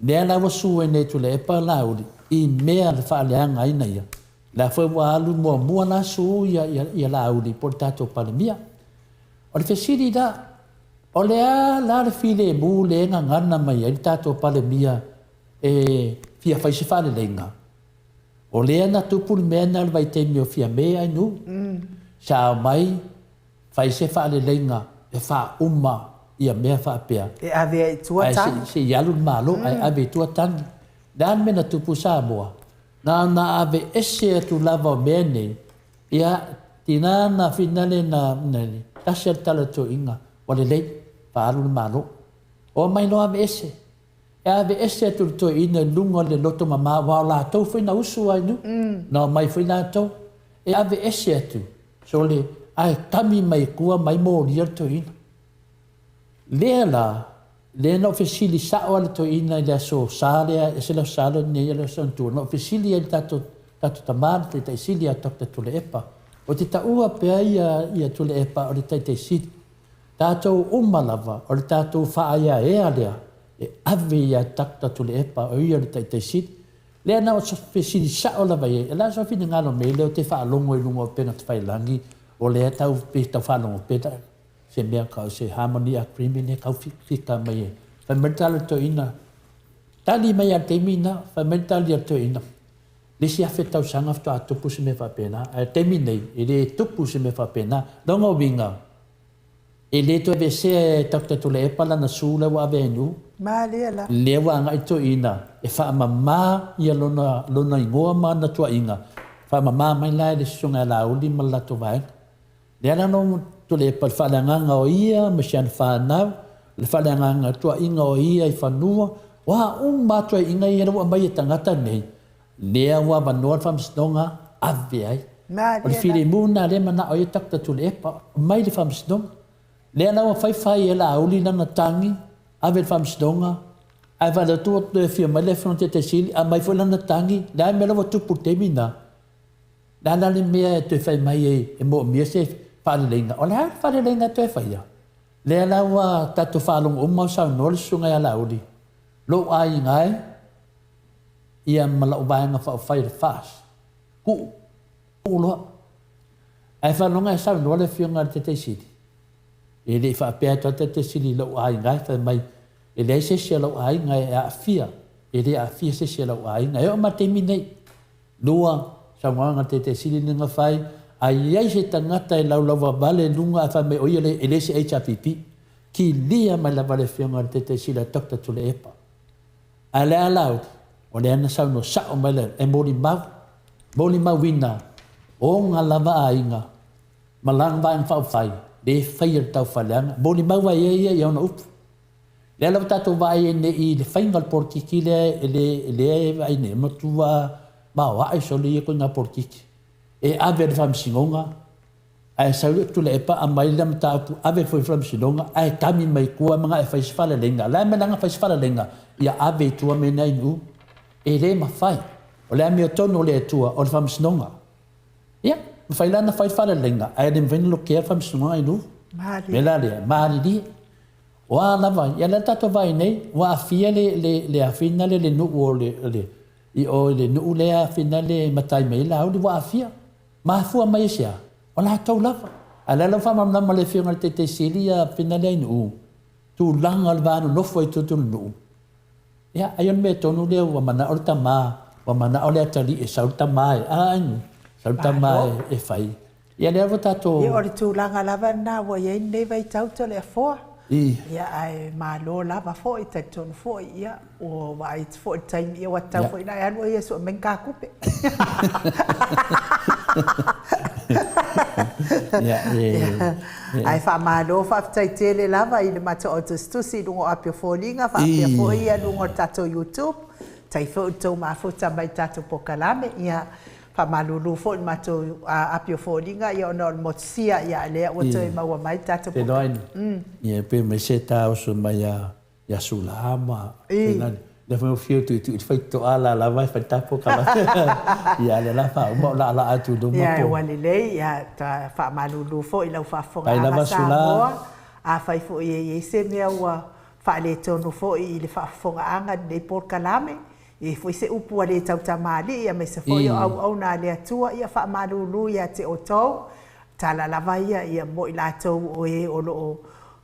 Lea la ua sue nei Tuilaepa Laauli i mea na faaleaga ai na ia. La foi ua alu muamua la su ia, ia, ia Laauli po o le tatou Palemia. O le fesili la, o le a la le filemu lea e gagana mai ai le tatou Palemia e fia fai se faaleleiga? O lea na tupu le mea lena i le vaitaimi o Fiame Ainuu. Sa omai fai se faaleleiga e faauma ia mea faapea. E ave ai i tua tagi. Ae se i alu le Malo ae ave i tua tagi. Le a le mea na tupu i Samoa? Na ona aveese atu lava o mea nei, ia, tina na finale na, na Tasi a le tala a le toeaina, Ua lelei, faaalu le Malo. Omai loa aveese. E aveese atu le toeaina i luga o le loto mama, aua o latou foi na usu ai nuu, na omai foi latou. E aveese atu, sole, ae kami mai tua mai molia le toeaina. Lea la, lea na ou fesili sao lava i le toeaina i le aso Sa lea, e ese le aso Sa lea nei, le aso Anatua, na ou fesili ai i le tatou, tatou tama, le Taitai Sili ia Doctor Tuilaepa. Ou te taua pea ia, ia Tuilaepa o le Taitai Sili. Tatou uma lava, o le tatou faaeaea lea e ave ia Doctor Tuilaepa o ia o le Taitai Sili. Lea na ou fesili sao lava i ai, o le a sou finagalo mea lea ou te faalogo i luga o upega tafailagi, o lea tau, pei tau faalogo pea se mea tau se harmony agreement lea tau fika mai ai. Fai mai le tala a le toeaina, tali mai lava i le taimi lena, fai mai le tali a le toeaina, le isi 1000 tausaga faatoa tupu se mea faapena, ae le taimi nei, e le tupu se mea faapena. Lona uiga, e le toe aveesea e Doctor Tuilaepa lana su lea ua ave ai i nuu. Malie la. Lea ua agai toeaina e faamama ia lona, lona igoa ma ana tuuaiga, faamama mai la e le Susuga ia Laauli ma le latou vaega. Lea la na Tuilaepa i le faaleagaga o ia ma si ana fanau, le faaleagaga tuuaiga o ia i fanua, o a uma lava tuuaiga ia ua aumai e tagata nei, lea ua avanoa le Faamasinoga ave ai. O le filemu lena lea e manao ai Doctor Tuilaepa, aumai le Faamasinoga. Lea la ua fai fai e Laauli lana tagi, ave i le Faamasinoga, ae vaai atu ua toe afio mai le Afioga i le Taitai Sili, aumai foi lana tagi, le a le mea la ua tupu i le taimi lena? Le a la le mea e toe fai mai ai e moomia se faaleleiga? O le a le faaleleiga e toe faia? Lea la ua tatou faalogo uma o saunoa le Susuga ia Laauli, lou aiga e, ia ma lau vaega faaupufai o le FAST, tuu, tuu loa. Ae faalogo e saunoa le Afioga i le Taitai Sili, e le i faapea atu lava le Taitai Sili i lou aiga e, fai mai, e leai se isi o lou aiga e aafia, e le aafia se isi o lou aiga. E oo mai i le taimi nei, Lua, saunoaga a le Taitai Sili lea na fai, a i ai se tagata e laulauvavale i luga ae fai mai o ia le, e le se HRPP, kilia mai lava le Afioga i le Taitai Sili a Doctor Tuilaepa. Ae le a Laauli, o lea na saunoa sao mai le, e molimau, molimauina ona lava aiga ma lana Vaega Faaupufai le faia le taufaleaga, molimau ai e ia i ona upu. Lea la ua tatou vaai ai nei i le faiga o le polokiki lea e le, lea e vaai nei, e matua maoae solo ia ituaiga polokiki. E ave i le faamasinoga, ae sau le Tuilaepa aumai le mataupu ave foi i le faamasinoga, ae kami mai i tua manao e fai se faaleleiga. O le a le mea leaga fai se faaleleiga? Ia ave i tua mea nei i E le mafai. O le amiotonu o le Atua, o le faamasinoga. Ia, mafai la ona fai le faaleleiga, ae le mafai ona lokea le faamasinoga i nuu. Malie. Mea la lea, malilie. O a lava, ia lea tatou vaai nei, ua aafia le, le, le afina le, le nuu o le, le, i o i le nuu lea afina le matai mai ai Laauli, ua aafia. Mafua mai i se a? O latou lava. A o lea la ua faamalamalama e le Afioga i le Taitai Sili ia afina lea i Nuu, tulaga o le va nonofo ai totonu o le nuu. Ia, ai o le mea tonu lea ua manao le tama, ua manao le atalii e sau le tama e, a, sau le tama e fai. Ia lea ua tatou. Ia o le tulaga lava lena ua i ai lenei vaitau Toleafoa. Ia ae malo lava foi, talitonu foi ia ua vaai atu foi i le taimi ia ua tatau foi ona e alu oe ia e sue mai ni ta tupe. Ae faamalo faafetai tele lava i le matou au tusitusi i luga o api o foliga faapea foi ia luga o le tatou YouTube. Tai foi i le tou mafuta mai i le tatou polokalame. Ia Faamalulu foi i le matou api o foliga ia ona o le motusia ia a lea ua toe maua mai le tatou Polokalame. Ia pe mai se ta oso mai ia ia Sula ma Fernando. Lea foi ua fiu tuitui i le faitotoa la lava e fai le ta polokalame. Ia lea la faauma o laalaa atu i luma po. Ia ua lelei ia ta faamalulu foi i lau faafofogaaga Samoa. Afai foi e i ai se mea ua faaletonu foi i le faafofogaaga i lenei polokalame, E i ai foi se upu a le tautamalii aemaise foi o auauna a le Atua, ia faamalulu ia te outou. Tala lava ia, ia mo i latou o e o lo o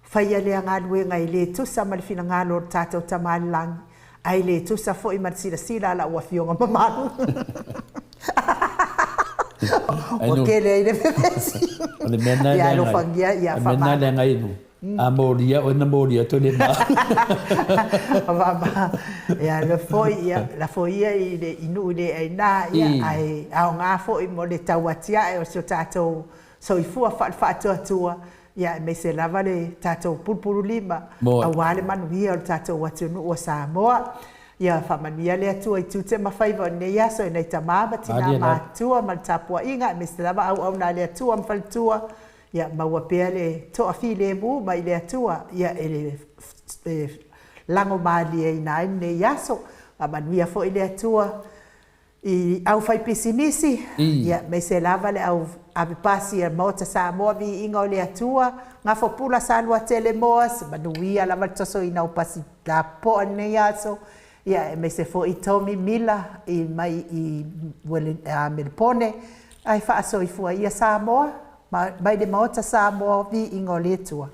faia lea galuega e le tusa ma le finagalo o le tatou Tama i le Lagi, ae le tusa foi ma le silasila a lau Afioga mamalu. Ua tele ai le vevesi. O le mea lena e leaga ai. Ia alofagia, ia O le mea lena e leaga ai nuu. A molia oe na molia atu le ma. Mama, ia le foi ia lafo ia i le i nuu le aina ia ae aoga foi mo le tau atiae o si o tatou soifua faale-faatuatua. Ia, aemaise lava le tatou pulupululima aua le manuia o le tatou atunuu o Samoa. Ia faamanuia le Atua i tiute ma faiva o lenei aso i nai tama ma tina matutua ma le tapuaiga, aemaise lava auauna a le Atua ma faletua. Ia maua pea le toafilemu mai le Atua, ia e lagomalieina ai lenei aso. Faamanuia foi le Atua i aufaipisinisi, ia aemaise lava le au avepasi a le Maota Samoa, viiga o le Atua, Gafopula Saluatele Moas, manuia lava le tosoina o pasi lapopoa i lenei aso, ia aemaise foi Tommy Mila i mai i Melepone, ae faasoifua ia Samoa, mai le Maota Samoa, viiga o le Atua.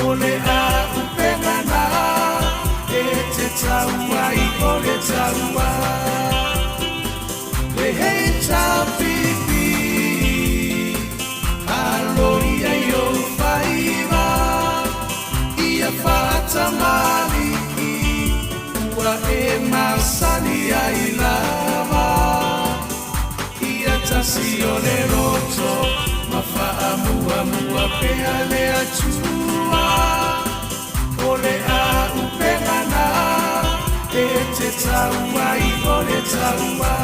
O le a'upega na e te tau ai o le taua. Le HRPP, alo ia i ou faiva, ia fa'atamalii ua e masani ai lava. Ia tasi o le loto ma fa'amuamua pea le Atua. O le a'upega na e te tau ai o le taua.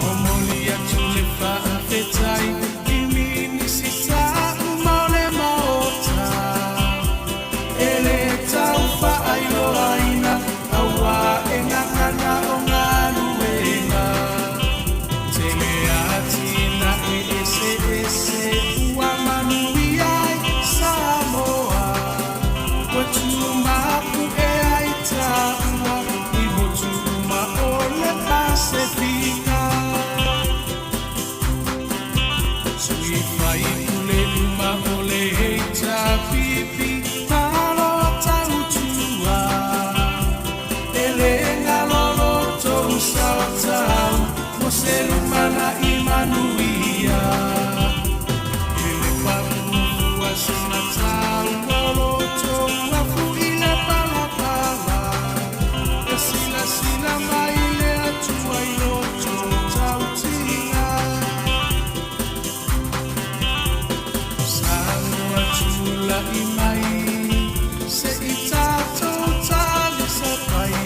Momoli atu le fa'afetai i Minisita uma o le Maota. E lē tau fa'ailoaina auā e gagana o galuega. Tele atina'e eseese ua manuia ai Samoa. Ua tumapu'e ai taua i motu uma o le Pasefika. Sui faipule uma o le HRPP, malo tautua. E lē galo lo tou sao taua mo se lumana'i manuia. E le pa'u se mataua o lo tou afu i le palapala. E silasila mai le Atua i lo tou tautiga. Samoa tula'i mai se'i tatou talisapai.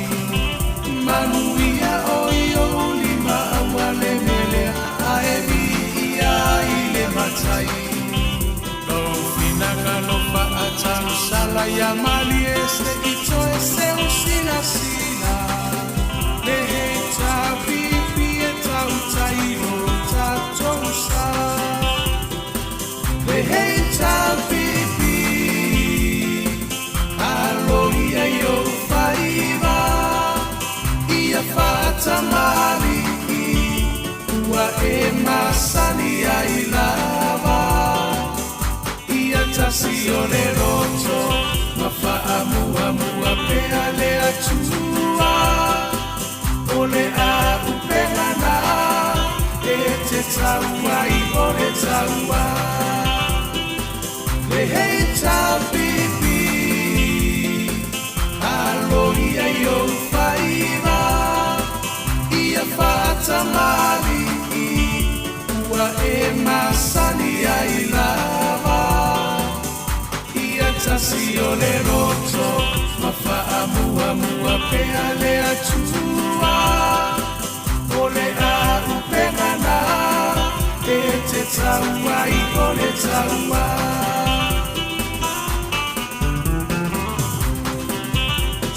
Manuia o i ou lima auā le melea ae viia i le Matai. Lou finagalo fa'atausala ia malie se'i toe seu silasila. Le HRPP e tautai i lo tatou sa. Le HRPP, alo ia i ou faiva, ia fa'atamalii ua e masani ai lava. Ia tasi o le loto ma fa'amuamua pea le Atua. O le a'upega na e te tau ai o le taua. Le HRPP, alo ia i ou faiva, ia fa'atamalii ua e masani ai lava. Ia tasi o le loto ma fa'amuamua pea le Atua. O le a'upega na e te tau ai o le taua.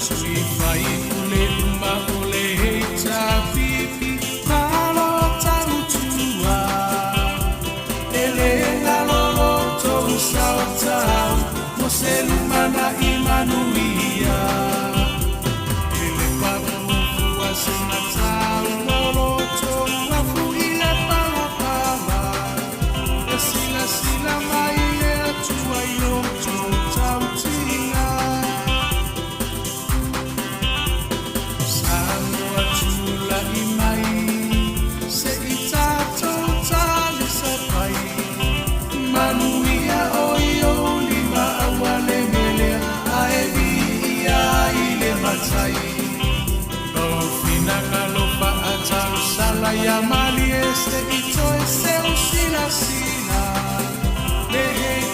Sui faipule uma o le HRPP, malo tautua. E lē galo lo tou sao taua mo se lumana'i manuia. E le pa'u se mataua o lo tou afu i le palapala. E silasila mai le Atua i lo tou tautiga. Samoa tula'i mai se'i tatou talisapai. Manuia o i ou lima auā le melea ae viia i le Matai. Lou finagalo fa'atausala ia malie se'i toe seu silasila. Le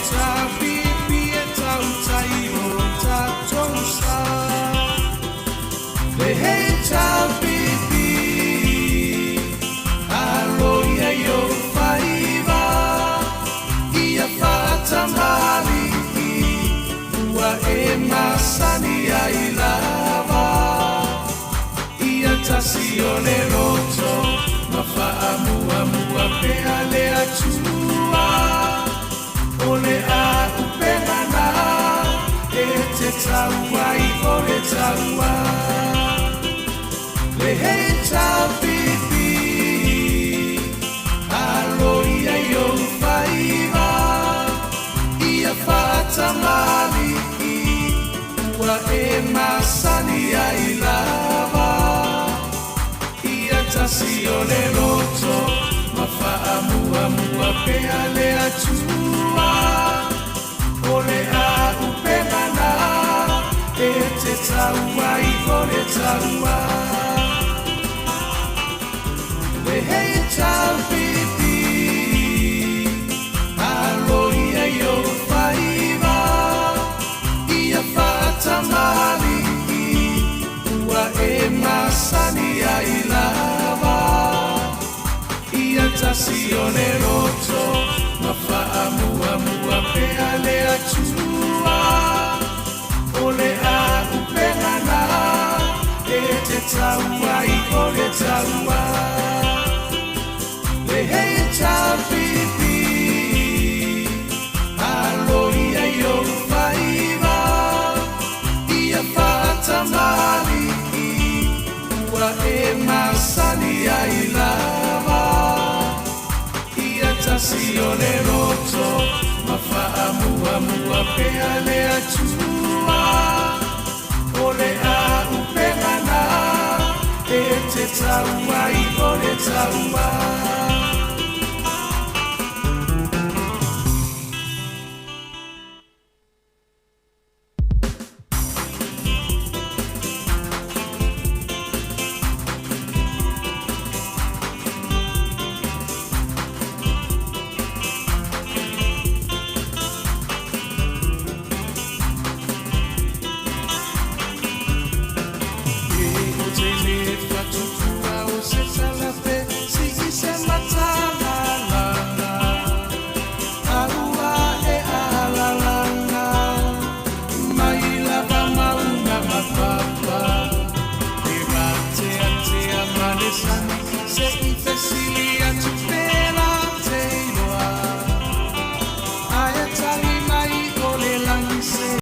HRPP e tautai i lo tatou sa. Le HRPP, alo ia i ou faiva, ia fa'atamalii ua e masani ai lava. Ia tasi o le loto ma fa'amuamua pea le Atua. O le a'upega na e te tau ai o le taua. Le HRPP, alo ia i ou faiva. Faatamali'i ua e masani ai lava. Ia tasi o le loto ma faamuamua pea le Atua. O le auupega na e te tau ai o le taua. Le HLPP, alo ia i ou faiva, ia faatamalii ua e masani ai lava. Ia tasi o le loto ma faamuamua pea le Atua. O le auupega na e te tau ai o le taua. Le HLPP, alo ia i ou faiva, ia faatamalii ua e masani ai lava. Ia tasi o le loto ma faamuamua pea le Atua. O le auupega na e te tau ai o le taua. E o te le fatutua o se talape si i se matalalana aua e alalana mai lava maunga mapapa e rateatea ma le sani se i fesili.